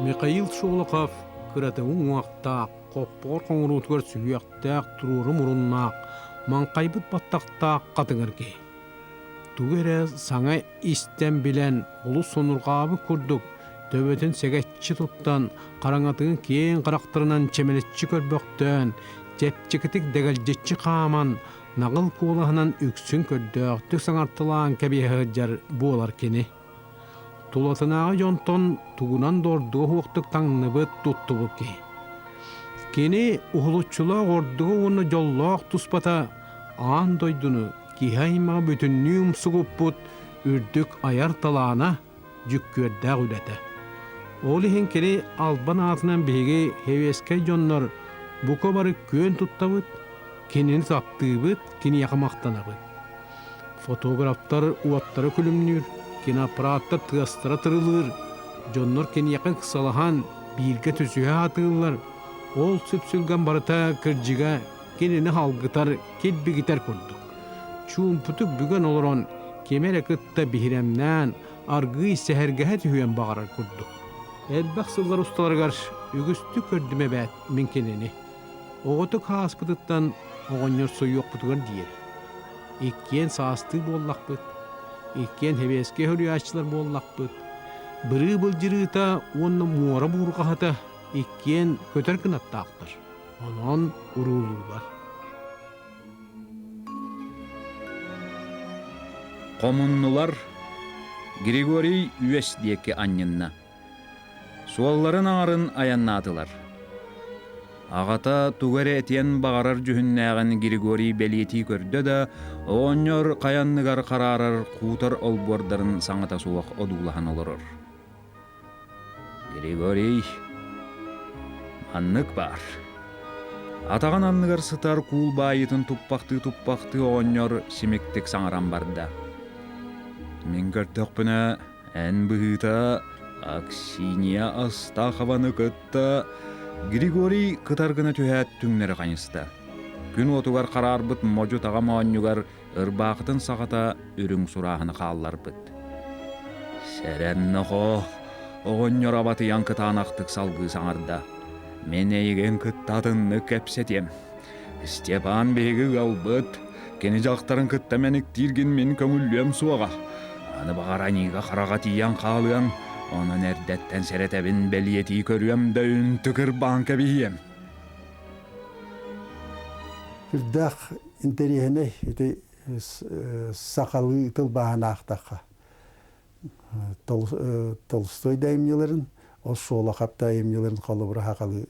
Михаил Шолохов кыратыҥы уҥуохтаах, хоппоҕор хоҥоруутугар сүһүөхтээх туруору муруннаах, маҥхайбыт баттахтаах хатыҥыр киһи. Тугу эрэ саҥа истэн билэн, олус сонурҕаабыт курдук, төбөтүн сэгэччи туттан, хараҥатыгын киэҥ харахтарынан чэмэличчи көрбөхтөөн, чэпчэкитик дэгэлдьиччи хааман, наҕыл куолаһынан үксүн көрдөөхтүк саҥарталаан кэбиһэ сылдьар буолар кини. Тулатынааҕы дьонтон тугунан да ордуга суохтук таҥныбыт, туттубут киһи. Кини уһулуччулаах ордуга уонна дьоллоох туспата аан дойдуну киһи аймаҕы бүтүннүү умсугуппут. үрдүк айар талаана, дьүккүөрдээх үлэтэ. Ол иһин кини албан аатынан биһиги һэбиэскэй дьоннор бука бары күөн туттабыт, кинини таптыыбыт, киниэхэ махтанабыт. Фотографтар уоттара күлүмнүүр, киноаппараттар тыастара тырылыыр, дьоннор киниэхэ ыксалаһан бииргэ түсүһэ сатыыллар, ол сүпсүлгэн барыта кырдьыга кинини халгытар, килбигитэр курдук. Чуумпутук бүгэн олорон кими эрэ кытта биһирэмнээн, аргыый сэһэргэһэ түһүөн баҕарар курдук. Элбэх сыллар усталарыгар үгүстүк көрдүм эбээт мин кинини. Оҕотук ааспытыттан оҕонньор суйуохпутугар диэри. Иккиэн саастыы буоллахпыт, иккиэн һэбиэскэй суруйааччылар буоллахпыт. Бырыы былдьырыыта уонна муора буурҕаһыта иккиэн көтөр кынаттаахтар. Онон уруулуулар. Хомуннулар, Григорий үөс диэки анньынна. Суолларын аҥарын айаннаатылар. Аҕата тугу эрэ этиэн баҕарар дьүһүннээҕин Григорий бэлиэтии көрдө да, оҕонньор хайанныгар хараарар хуутар олбуордарын саҥата суох одуулаһан олорор. Григорий, маннык баар. Атаҕын анныгар сытар куул баайыытын туппахтыы-туппахтыы оҕонньор симиктик саҥаран барда. Мин көрдөхпүнэ, эн быһыыта Аксинья Астахованы кытта Григорий кытар гына түһээт түҥнэри хайыста. Күн уотугар хараарбыт модьу-таҕа моонньугар ырбаахытын саҕата үрүҥ сурааһыны хаалларбыт. Сэрэн нохоо, оҕонньор абатыйан кытаанахтык салгыы саҥарда. Мин эйигин кытта атыннык кэпсэтиэм. Степан биһиги ыалбыт, кини дьахтарын кытта мэниктииргин мин көҥүллүөм суоҕа. Аны баҕар аньыыга хараҕа тиийэн хаалыаҥ, онон эрдэттэн сэрэтэбин бэлиэтии көрүөм да үнтү кырбаан кэбиһиэм. Сүрдээх интэриэһинэй ити сахалыы тылбааһын аахтахха. Толстой да айымньыларын, ол Шолохов да айымньыларын холобура сахалыы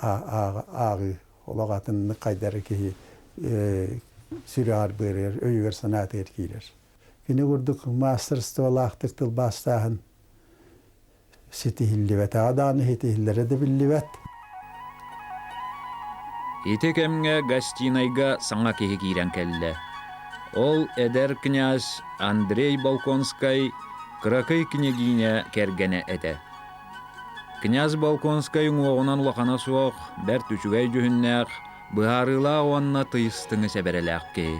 ааҕыы олох атыннык хайдары киһи сүрэҕэр быарыгар, өйүгэр санаатыгар киирэр. Кини курдук маастарыстыбалаахтык тылбаастааһын ситиһиллибэтэҕэ даҕаны ситиһиллэрэ да биллибэт. Ити кэмҥэ гостинайга саҥа киһи киирэн кэллэ. Ол эдэр князь Андрей Болконскай кыракый княгиня кэргэнэ этэ. Князь Болконскай уҥуоҕунан улахана суох, бэрт үчүгэй дьүһүннээх, быһаарыылаах уонна тыйыстыҥы сэбэрэлээх киһи.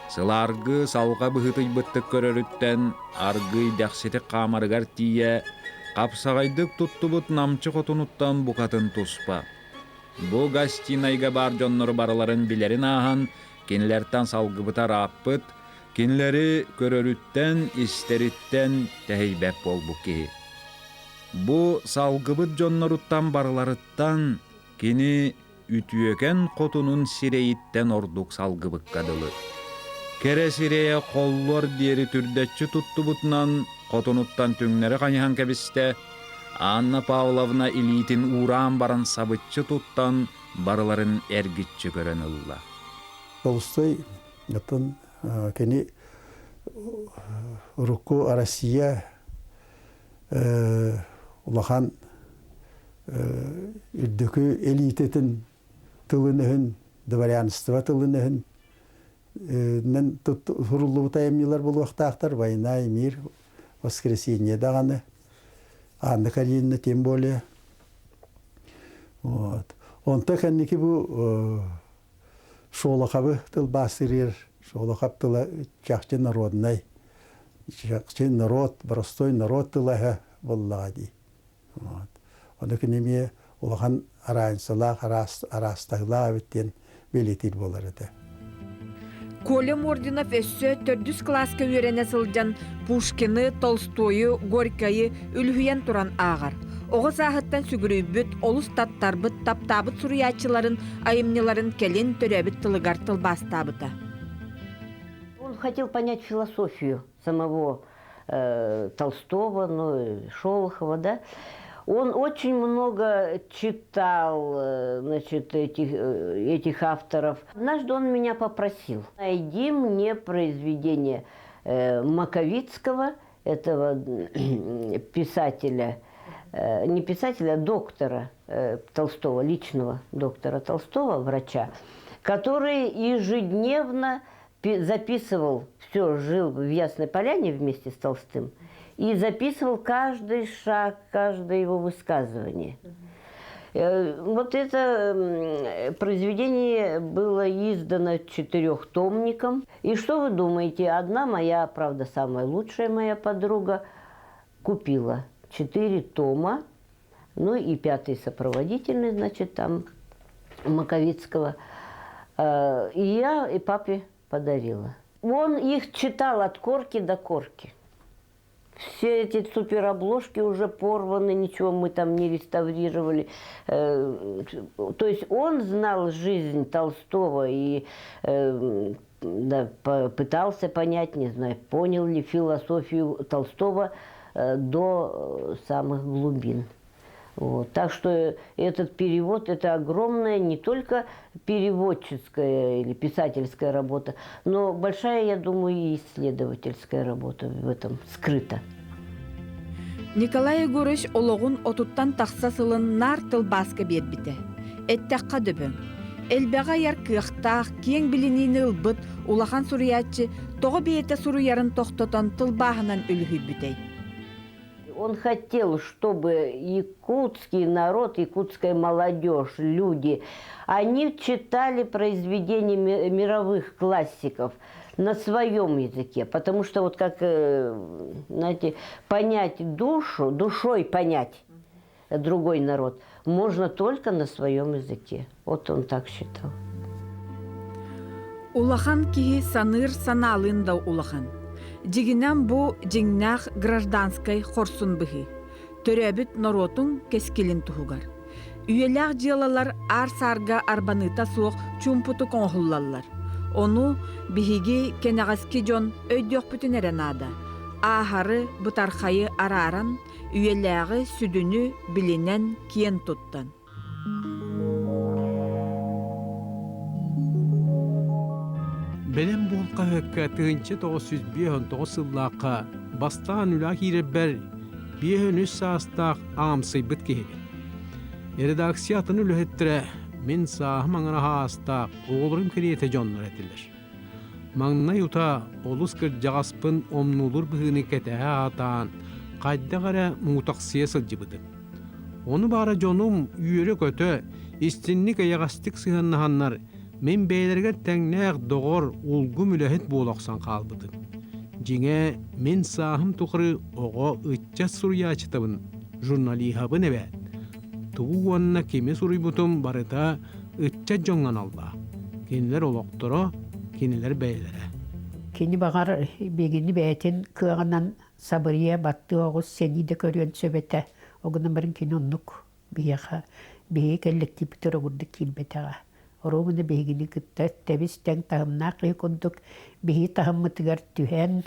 Сылааргы салҕа быһыытыйбыттык көрөрүттэн аргыый дэхситик хаамарыгар тиийэ, хапсаҕайдык туттубут намчы хотунуттан букатын туспа. Бу гостинайга баар дьоннору барыларын билэрин ааһан, кинилэртэн салгыбыта ырааппыт, кинилэри көрөрүттэн, истэриттэн тэһийбэт буолбут киһи. Бу салгыбыт дьонноруттан барыларыттан кини үтүөкэн хотунун сирэйиттэн ордук салгыбыкка дылы. Кэрэ сирэйэ холлуор диэри түрдэччи туттубутунан хотунуттан түҥнэри хайыһан кэбистэ, Анна Павловна илиитин уураан баран сабыччы туттан барыларын эргиччи көрөн ылла. Толстой оттон кини урукку Россия улахан үрдүкү элитэтин тылын-өһүн, дворянство тылын-өһүн суруллубут айымньылар буолуохтаахтар. «Война и мир», «Воскресенье» даҕаны, Анна Каренина тем более. Вот. Онто кэнники бу Шолоховы тылбаастырыыр Шолохов тыла чахчы народнай, чахчы народ, простой народ тыла буоллаҕа дии. Вот. Ону кини эмиэ улахан араансалаах, араастаһыылаах эбит диэн бэлиэтиир буолар этэ. Коля Мординов өссө төрдүс кылааска үөрэнэ сылдьан Пушкины, Толстойу, Горькайы үлүһүйэн туран ааҕар. Оҕо сааһыттан сүгүрүйбүт, олус таттарбыт, таптаабыт суруйааччыларын айымньыларын кэлин төрөөбүт тылыгар тылбаастаабыта. Он хотел понять философию самого Толстого, ну, Шолохова, да. Он очень много читал, значит, этих авторов. Однажды он меня попросил, найди мне произведение. Маковицкого, этого писателя, не писателя, а доктора Толстого, личного доктора Толстого, врача, который ежедневно записывал, все, жил в Ясной Поляне вместе с Толстым, и записывал каждый шаг, каждое его высказывание. Вот это произведение было издано четырехтомником. И что вы думаете, одна моя, правда, самая лучшая моя подруга купила четыре тома, ну и пятый сопроводительный, значит, там Маковицкого. И я и папе подарила. Он их читал от корки до корки. Все эти суперобложки уже порваны, ничего мы там не реставрировали. То есть он знал жизнь Толстого и да, пытался понять, не знаю, понял ли философию Толстого до самых глубин. Вот. Так что этот перевод – это огромная не только переводческая или писательская работа, но большая, я думаю, и исследовательская работа в этом скрыта. Николай Егорович олоҕун отуттан тахса сылын наар тылбааска биэрбитэ. Эттэххэ дөбөҥ. Элбэҕи айар кыахтаах, киэҥ билиниини ылбыт улахан суруйааччы тоҕо бэйэтэ суруйарын тохтотон тылбааһынан үлүһүйбүтэй? Он хотел, чтобы якутский народ, якутская молодежь, люди, они читали произведения мировых классиков на своем языке. Потому что вот как, знаете, понять душу, душой понять другой народ можно только на своем языке. Вот он так считал. Улахан киһи саныыр санаалыын да улахан. Дьиҥинэн бу дьиҥнээх гражданскай хорсун быһыы. Төрөөбүт норуотуҥ кэскилин туһугар. Үйэлээх дьыалалар аар-саарга арбаныыта суох чуумпутук оҥоһуллаллар. Ону биһиги кэнэҕэски дьон өйдүөхпүтүн эрэ наада. Ааһары, бытархайы арааран, үйэлээҕи, сүдүнү билинэн киэн туттан. Бэлэм буол хаһыакка 1959 сыллаахха бастаан үлэҕэ киирэрбэр 53 саастаах аамсыйбыт киһибин. Редакция атын үлэһиттэрэ мин сааһым аҥара аастаах оҕолорум кэриэтэ дьоннор этилэр. Маҥнай утаа олус кырдьаҕаспын омнуулур быһыыны кэтэһэ аатаан, хайдах эрэ муҥутахсыйа сылдьыбытым. Ону баара дьонум үөрэ-көтө, истинник-эйэҕэстик сыһыаннаһаннар, мин бэйэлэригэр тэҥнээх доҕор, улгум үлэһит буола охсон хаалбытым. Дьиҥэ, мин сааһым тухары оҕо, ыччат суруйааччытабын, журналиһабын эбээт. Тугу уонна кими суруйбутум барыта ыччат дьоҥҥо аналлаах. Кинилэр олохторо, кинилэр бэйэлэрэ. Кини баҕар биһигини бэйэтин кыаҕынан сабырыйа баттыы оҕус сэнии да көрүөн сөп этэ. Ол гынан баран кини оннук биһиэхэ биһиги кэллэктииппитигэр огурдук киирбэтэҕэ. Оруобуна биһигини кытта тэбис тэҥ таһымнаах киһи курдук биһиги таһыммытыгар түһэн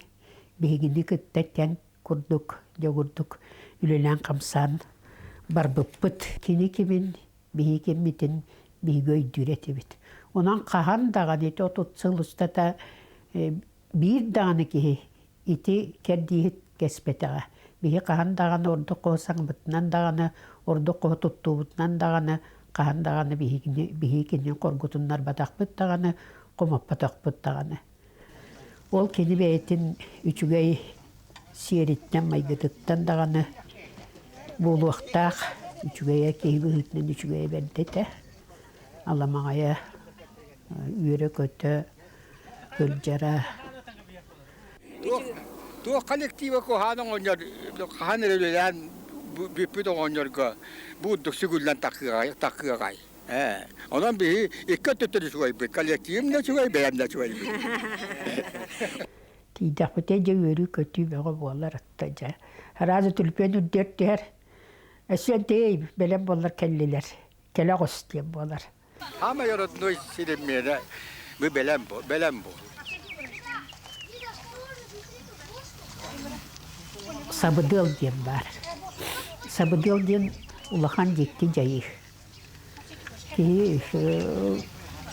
биһигини кытта тэҥ курдук дьогурдук үлэлээн-хамсаан барбыппыт. Кини кимин, биһиги киммитин биһиги өйдүүр этибит. Онон хаһан даҕаны ити 30 сыл устата биир даҕаны киһи ити кэрдииһит кэспэтэҕэ. Биһи хаһан даҕаны ордук хоһу саҥабытынан даҕаны, ордук хоһу туттуубутунан даҕаны, хаһан даҕаны биһигини биһиги кинини хоргутуннарбатахпыт даҕаны, хомоппотохпут даҕаны. Ол кини бэйэтин үчүгэй сиэриттэн, майгытыттан даҕаны буолуохтаах үчүгэйэ киһи быһыытынан үчүгэйэ бэрдэ этэ. Аламаҕайа үөрэ-көтө сылдьара. Туох коллектива куһаан оҕонньор хаһан эрэ үлэлээн бүппүт оҕонньорго бу курдук сүгүллэн такыаҕай. Ээ, онон биһи икки өттүттэн үчүгэйбит, коллективым да үчүгэй, бэйэм да үчүгэйбит. Тиийдэхпитэ дьэ үөрүү-көтүү бөҕө буолар атта дьэ. Араас түлпүөн үрдүөр түһэр. Өссө тэй бэлэм буоллар кэллилэр. Кэлэ оҕус диэн буолар. Самый родной сирим миэнэ бу бэлэм бу, бэлэм бу. Сабыдыал диэн баар. Сабыдыал диэн улахан дьикти дьайыы. Киһи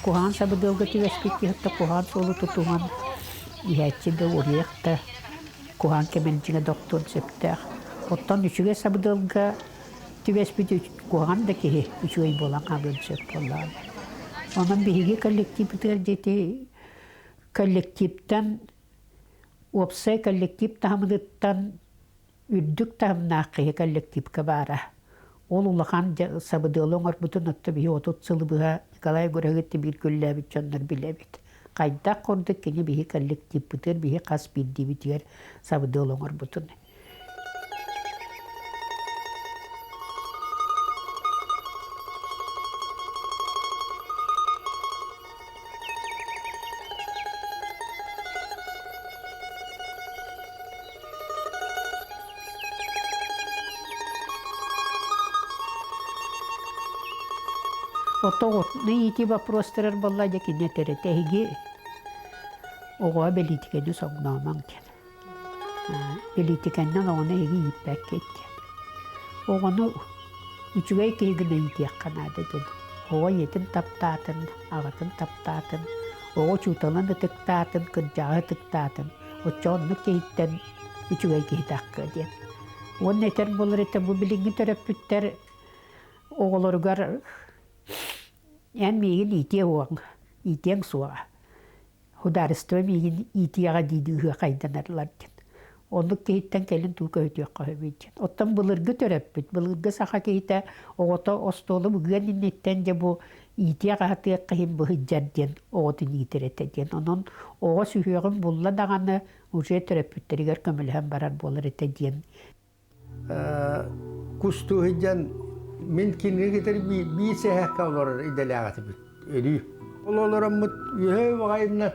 куһаҕан сабыдыалга түбэспит киһи куһаҕан суолу тутуһан Иһээччи да уоруйах да куһаҕан кэмэлдьигэ да охтуон сөптөөх. Оттон үчүгэй сабыдыалга түбэспит куһаҕан да киһи үчүгэй буолан хаалыан сөп буоллаҕа. Онон биһиги коллективпытыгар дьэ коллективтан уопсай коллектив таһымыттан үрдүк таһымнаах киһи коллективка баара. Ол улахан сабыдыалы оҥорбутун отто биһи 30 сылы быһа Николай Егорович биир күллээбит дьоннор билэбит. Хайдах курдук кини биһи коллективпытыгар биһи хас биирдиибитигэр сабыдыал оҥорбутун. Отоҕутну иитии вопростарар буолла дьэ кини этэр этэ эһиги оҕоҕо бэлиитикэни соҥноомоҥ диэн. Бэлиитикэннэн оҕону эһиги ииппэккит диэн. Оҕону үчүгэй киһи гына иитиэххэ наада диэн. Оҕо ийэтин таптаатын, аҕатын таптаатын, оҕо учууталын ытыктаатын, кырдьаҕаһы ытыктаатын. Оччо оннук киһиттэн үчүгэй киһи таххыа диэн. Уонна этэр буолар этэ бу билиҥҥи төрөппүттэр оҕолоругар эн миигин иитиэ уоҥ, иитиэҥ суоҕа. Судаарыстыба миигин иитиэҕэ дии ыһыахайданарлар диэн. Оннук киһиттэн кэлин туу көһүтүөххэ сөбүй диэн. Оттон былыргы төрөппүт, былыргы саха киһитэ оҕото остуолу быгыан инниттэн дьэ бу иитиэх-аһатыах киһим быһыдьар диэн оҕотун иитэр этэ диэн. Онон оҕо сүһүөҕүн булла даҕаны уже төрөппүттэригэр көмөлөһөн барар буолар этэ диэн. Кустуу сылдьан мин кинини кытары биир сэһэккэ олорор идэлээх этибит өрүү. Ол олороммут үөһэ баҕайыннан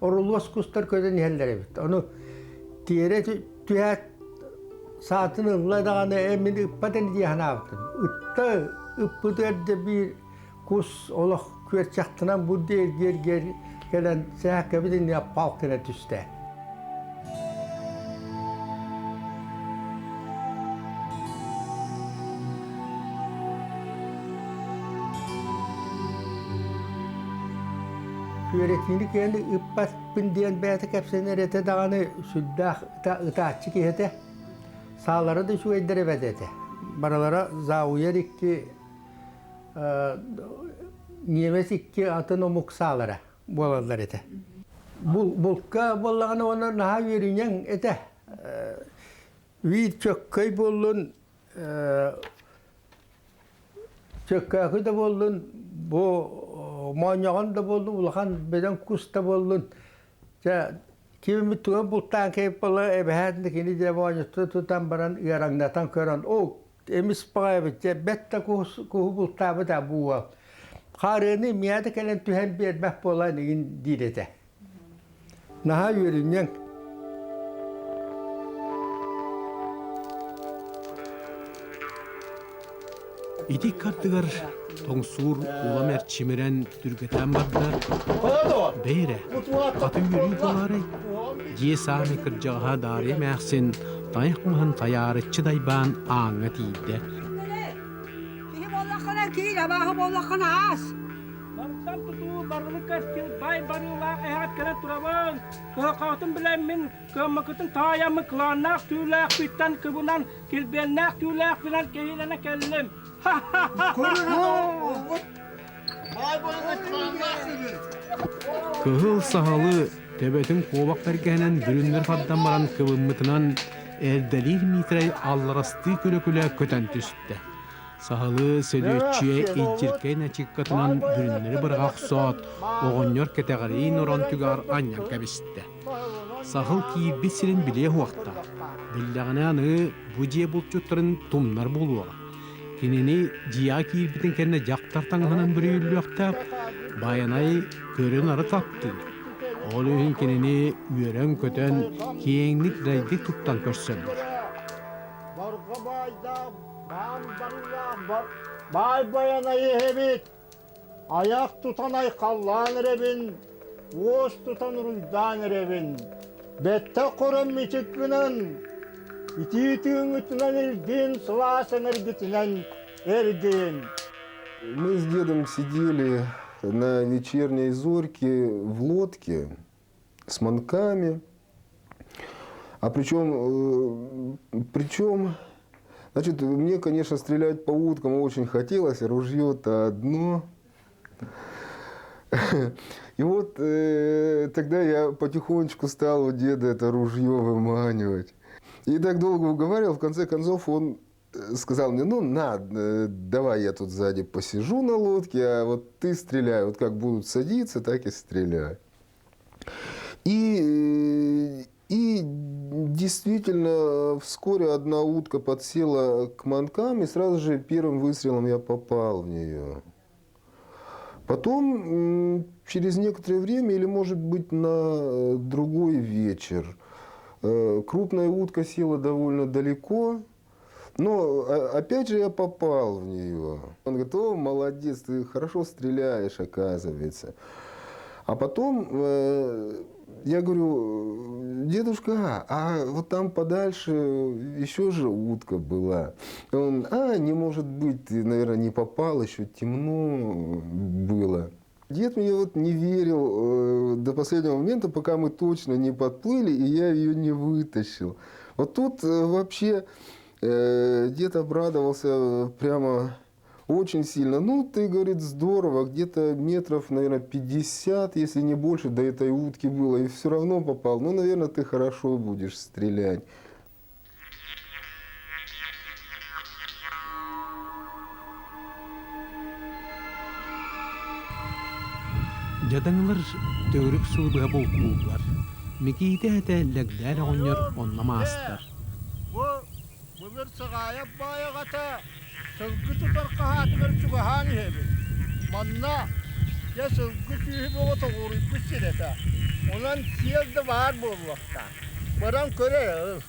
орулуос кустар көтөн иһэллэр эбит. Ону тиэрэ түһээт саатын ылла даҕаны э мин ыппат ини дии санаабытым. Ытта ыппытыгар да биир кус олох күөрчэхтэнэн бу диэр кэлэн сээкэбит иннигэ палк гына түстэ. Күөрэтиини киһини ыппаппын диэн бэйэтэ кэпсэнэр этэ даҕаны сүрдээх ытааччы киһи этэ. Саалара да үчүгэйдэр эбэт этэ. Барылара зауйар икки Ньиэмэс икки атын омук саалара буолаллар этэ. Булка буоллаҕына уонна наһаа үөрүнньэҥ этэ. Биир чөккөй буоллун, чөккөөкү да буоллун, бу моонньоҕон да буоллун, улахан бөдөҥ кус да буоллун, дьэ киммит туга бултаан кэлип буолла эбэһээт кини дьэ моонньуттан тутан баран ыараҥнатан көрөн, оо Эмис баҕайыбыт дьэ бэт да куһу бултаабыт а бу уол. Хаарыаны миэхэ да кэлэн түһэн биэрбэт буолан игин диир этэ. Наһаа үөрүнньэҥ. Ити ыккардыгар тоҥсуур улам эрчимирэн түргэтэн барда. Бэйэрэ, хата үөрүү буолаарай? Дьиэ саамай кырдьаҕаһа Даарыйа эмээхсин тайах маһын тайаарыччы дайбаан ааҥҥа тиийдэ. Киһи буоллаххына киир, абааһы буоллаххына аас. Барыттан тутуу барылы кэскил бай барыылаах эһэҕит кэлэн турабын. Кыһалҕабытын билэммин, кыаммакытын таайаммын кылааннаах түүлээхпиттэн кыбынан, килбиэннээх түүлээхпинэн кэһиилэнэ кэллим. Кыһыл саһылы төбөтүн куобах бэргэһэнэн бүрүннэр тардан баран кыбыммытынан эрдэлиир Митрэй алларастыы күлэ-күлэ көтөн түстэ. Саһылы Сөдүөччүйэ илдьиркэй начыыккатынан бүрүннэри быраҕа охсоот, оҕонньор кэтэҕэриин орон түгэҕэр анньан кэбистэ. Саһыл киирбит сирин билиэ уохтаах. Биллэҕинэ аны бу дьиэ булчуттарын тумнар буолуоҕа. Кинини дьиэҕэ киирбитин кэннэ дьахтар таҥаһынан бүрүйүллүөхтээх, Байанай көрөн-ары таптыыр. Ол иһин кинини үөрэн-көтөн, киэҥник дайдык туттан көрсөллөр. Баай Байанайы эһэбит, айах тутан айхаллаан эрэбин, уос тутан уруйдаан эрэбин. Бэттэх көрөн мичик гынан, итии тыыҥҥытынан илгин, сылаас эҥэргитинэн эргин. Мы с дедом сидели на вечерней зорьке в лодке. с манками. А причем, причем, значит, мне, конечно, стрелять по уткам очень хотелось, ружье-то одно. И вот тогда я потихонечку стал у деда это ружье выманивать. И так долго уговаривал, в конце концов он сказал мне, ну на, давай я тут сзади посижу на лодке, а вот ты стреляй, вот как будут садиться, так и стреляй. И действительно, вскоре одна утка подсела к манкам, и сразу же первым выстрелом я попал в нее. Потом, через некоторое время, или, может быть, на другой вечер, крупная утка села довольно далеко, но опять же я попал в нее. Он говорит, о, молодец, ты хорошо стреляешь, оказывается. А потом я говорю, дедушка, а вот там подальше еще же утка была. Он, не может быть, ты, наверное, не попал, еще темно было. Дед мне вот не верил до последнего момента, пока мы точно не подплыли, и я ее не вытащил. Вот тут вообще дед обрадовался прямо очень сильно. Ну, ты, говорит, здорово, где-то метров, наверное, 50, если не больше, до этой утки было, и все равно попал. Ну, наверное, ты хорошо будешь стрелять. Дьадаҥылар төгүрүк сыл быһа бултууллар. Микиитэ этэ лэгдээр оҕонньор онно маастар. Бу былыр Саҕаайап баай аҕата сылгы тутар хаһаатыгар чугаһаан иһэбин. Манна дьэ сылгы сүүһү бөҕө тоҕуоруйбут сир этэ. Онон сиэл да баар буолуохтаах. Баран көр эрэ ыл.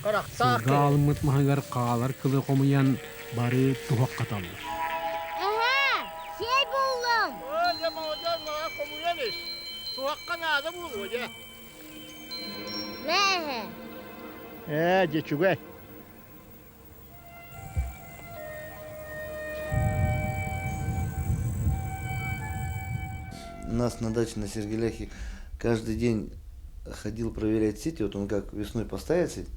Харахтаах Сылгы киһи. аалыммыт маһыгар хаалар кылы хомуйан бары туһах хаталлар. Эһээ, сиэй буллум! Оо, дьэ, молодец, мала хомуйан ис. Туһахха наада буолуо, дьэ. Мэ эһээ. Ээ, дьэ, үчүгэй. Нас на даче на Сергеляхе каждый день ходил проверять сети, вот он как весной поставит сеть,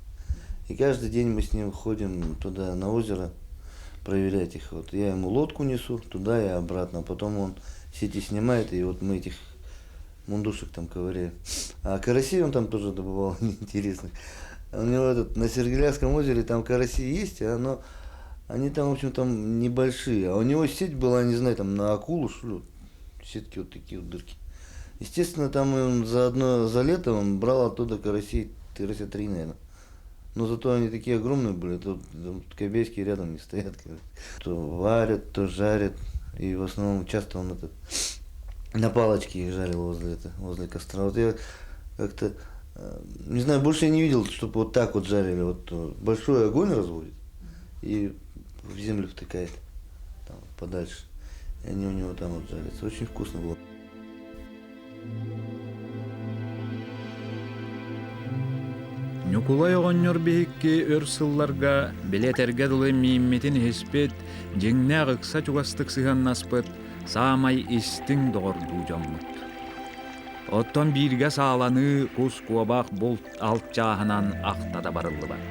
и каждый день мы с ним ходим туда на озеро проверять их. Вот я ему лодку несу туда и обратно, потом он сети снимает, и вот мы этих мундушек там ковыряем. А карасей он там тоже добывал интересных. У него этот, на Сергеляхском озере там караси есть, а но они там, в общем, там небольшие. А у него сеть была, не знаю, там на акулу, что ли, сетки вот такие вот дырки. Естественно, там он за одно, за лето он брал оттуда карасей, карася три, наверное. Но зато они такие огромные были, тут там кобейские рядом не стоят. Короче. То варят, то жарят. И в основном часто он этот на палочке их жарил возле, это, возле костра. Вот я как-то, не знаю, больше я не видел, чтобы вот так вот жарили. Вот большой огонь разводит и в землю втыкает там, подальше. И они у него там вот жарятся. Очень вкусно было. Ньукулай оҕонньор биһикки өр сылларга билэтэргэ дылы мииммитин иһиспит, дьиҥнээх ыкса чугастык сыһыаннаспыт саамай истиҥ доҕордуу дьоммут. Оттон бииргэ сааланыы кус-куобах булт алт чааһынан ахта да барыллыбат.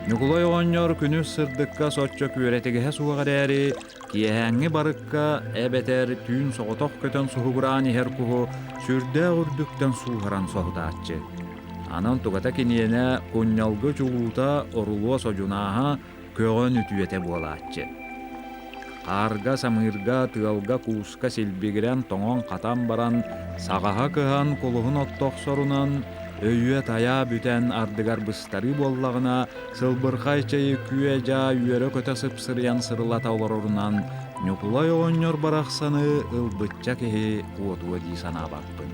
Ньукулай оҕонньор күнүс сырдыкка соччо күөрэтигэһэ суох эрээри, киэһээҥҥи барыкка эбэтэр түүн соҕотох көтөн суһугураан иһэр куһу сүрдээх үрдүктэн сууһаран соһутааччы. Анан тугата киниэнэ кунньалгы чулуута орулуо содьунааһа көҕөн үтүөтэ буолааччы. Хаарга, самыырга, тыалга-кууска силбигирэн тоҥон-хатан баран, саҕаһа кыһан кулуһун оттохсорунан, өйүө-тайаа бүтэн ардыгар быстарыы буоллаҕына, сылбырхай чэйи күө-дьаа үөрэ-көтө сыпсырыйан сырылата олорорунан Ньукулай оҕонньор барахсаны ылбычча киһи куотуо дии санаабаппын.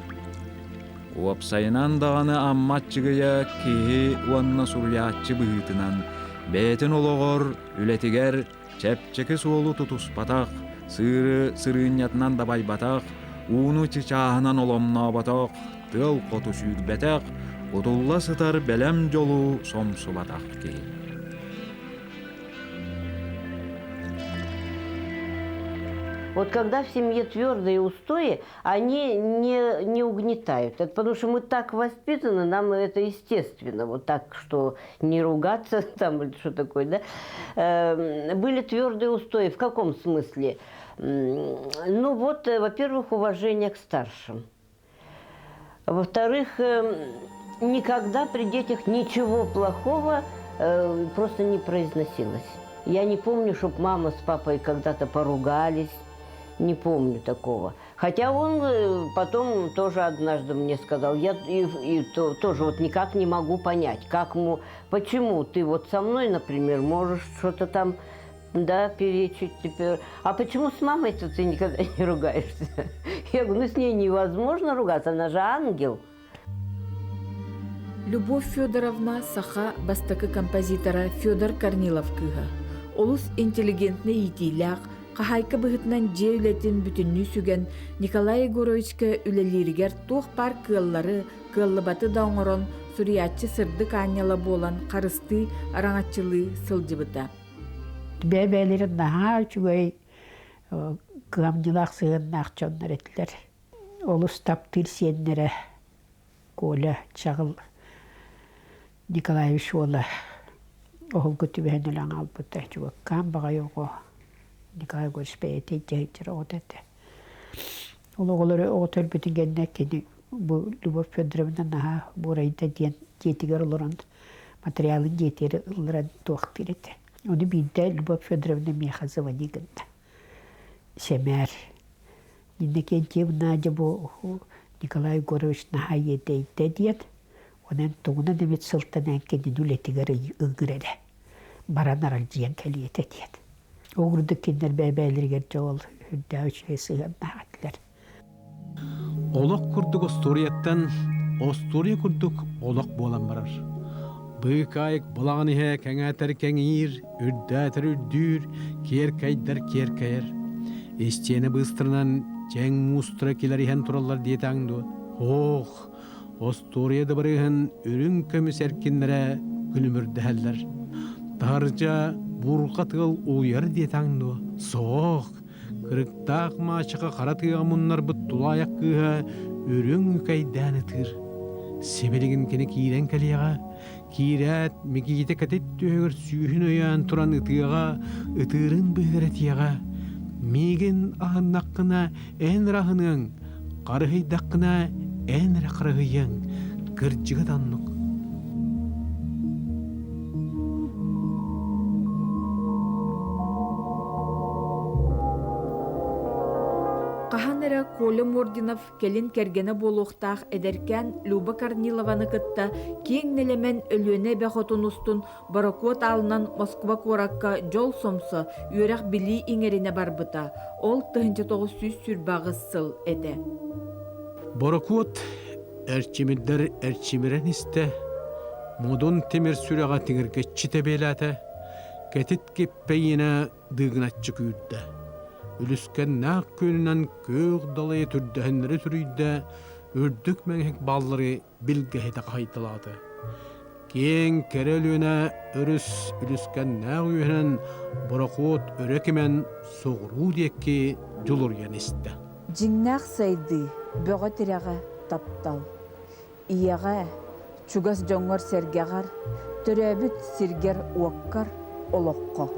Уопсайынан даҕаны Амма аччыгыйа киһи уонна суруйааччы быһыытынан бэйэтин олоҕор, үлэтигэр чэпчэки суолу тутуспатах, сыыры сырыынньатынан дабайбатах, ууну чычааһынан оломнооботох, тыал хоту сүүрбэтэх, кутулла сытар бэлэм дьолу сомсубатах киһи. Вот когда в семье твердые устои, они не, не угнетают. Это потому что мы так воспитаны, нам это естественно. Вот так, что не ругаться там или что такое, да? Эм, были твердые устои. В каком смысле? Ну вот, э, во-первых, уважение к старшим. Во-вторых, эм, никогда при детях ничего плохого э, просто не произносилось. Я не помню, чтобы мама с папой когда-то поругались, не помню такого. Хотя он э, потом тоже однажды мне сказал, я и, и то, тоже вот никак не могу понять, как му, почему ты вот со мной, например, можешь что-то там да, перечить теперь. А почему с мамой-то ты никогда не ругаешься? Я говорю, ну с ней невозможно ругаться, она же ангел. Любовь Федоровна саха бастакы композитора Федор Корнилов кыыһа. Олус интеллигентнэй иитиилээх, хаһаайка быһыытынан дьиэ үлэтин бүтүннүү сүгэн Николай Егоровичка үлэлииригэр туох баар кыаллары, кыаллыбаты да оҥорон, суруйааччы сырдык аанньала буолан харыстыы, араҥаччылыы сылдьыбыта. Бэйэ-бэйэлэрин наһаа үчүгэй кыһамньылаах сыһыаннаах дьоннор этилэр. Олус таптыыр сиэннэрэ Коля Чаҕыл Николаевич уола оһолго түбэһэн өлөн хаалбыта. Чугаккаан баҕайы оҕо Николай Егорович бэйэтэ илдьэ сылдьар оҕото этэ. Ол оҕолору оҕо төрбүтүн кэннэ кини бу Любовь Федоровна наһаа буорайда диэн дьиэтигэр олорон материалын дьиэтигэр ылларан туохтуур этэ. Ону биирдэ Любовь Федоровна миэхэ звони гынна. Сэмээр Иннокентьевна дьэ бу Николай Егорович наһаа иэдэйдэ диэн, онон тугунан эмит сылтан эн кинини үлэтигэр ыҥыр эрэ, баран аралдьыйан кэлиэ этэ диэн. Ол курдук кинилэр бэйэ-бэйэлэригэр дьэ ол үрдээх үчүгэй сыһыаннаах этилэр. Олох курдук остуоруйаттан остуоруйа курдук олох буолан барар. Быыкаайык балаҕан иһэ кэҥээтэр кэҥиир, үрдээтэр үрдүүр, киэркэйдэр киэркэйэр. Истиэнэ быыстарынан чэҥ муустара килэриһэн тураллар диэтэҥ дуо? Ох, остуоруйа дыбарыаһын үрүҥ көмүс эркиннэрэ күлүмүрдэһэллэр. Таһырдьа буурҕа тыал улуйар диэтэҥ дуо? Суох, кырыктаах маачаха хара тыаҕа муннарбыт тулаайах кыыһа үрүҥ үкэйдээн ытыыр. Сибилигин кини киирэн кэлиэҕэ, Киирээт, Микиитэ кэтит түөһүгэр сүүһүн өйөөн туран ытыаҕа, ытыырын быыһыгар этиэҕэ: «Миигин аһыннаххына, эн эрэ аһыныаҥ, харыһыйдаххына, эн эрэ харыһыйыаҥ, кырдьыга да оннук». Хаһан эрэ Коля Мординов кэлин кэргэнэ буолуохтаах эдэркээн Люба Корнилованы кытта киэҥ нэлэмэн Өлүөнэ эбэ хотун устун борокуот аалынан Москва куоракка дьол-сомсо, үөрэх-билии иҥэринэ барбыта. Ол 1928 сыл этэ. Борокуот эрчимирдэр эрчимирэн истэ, модун тимир сүрэҕэ тиҥиргэччи тэбиэлээтэ, кэтит киппэйиинэ дыыгыначчы күүрдэ. Үлүскэннээх күөнүнэн күөх далайы түрдэһиннэри түрүйдэ, үрдүк мэҥэһик бааллары билгэһитэ хаһыйталаата. Киэҥ кэрэ Өлүөнэ өрүс үлүскэннээх үөһэнэн борохуот өрө кимэн соҕуруу диэки дьулуруйан истэ. Дьиҥнээх сайдыы, бөҕө тирэҕэ, таптал. Ийэҕэ, чугас дьоҥҥор-сэргэҕэр, төрөөбүт сиргэр-уоккар, олоххо.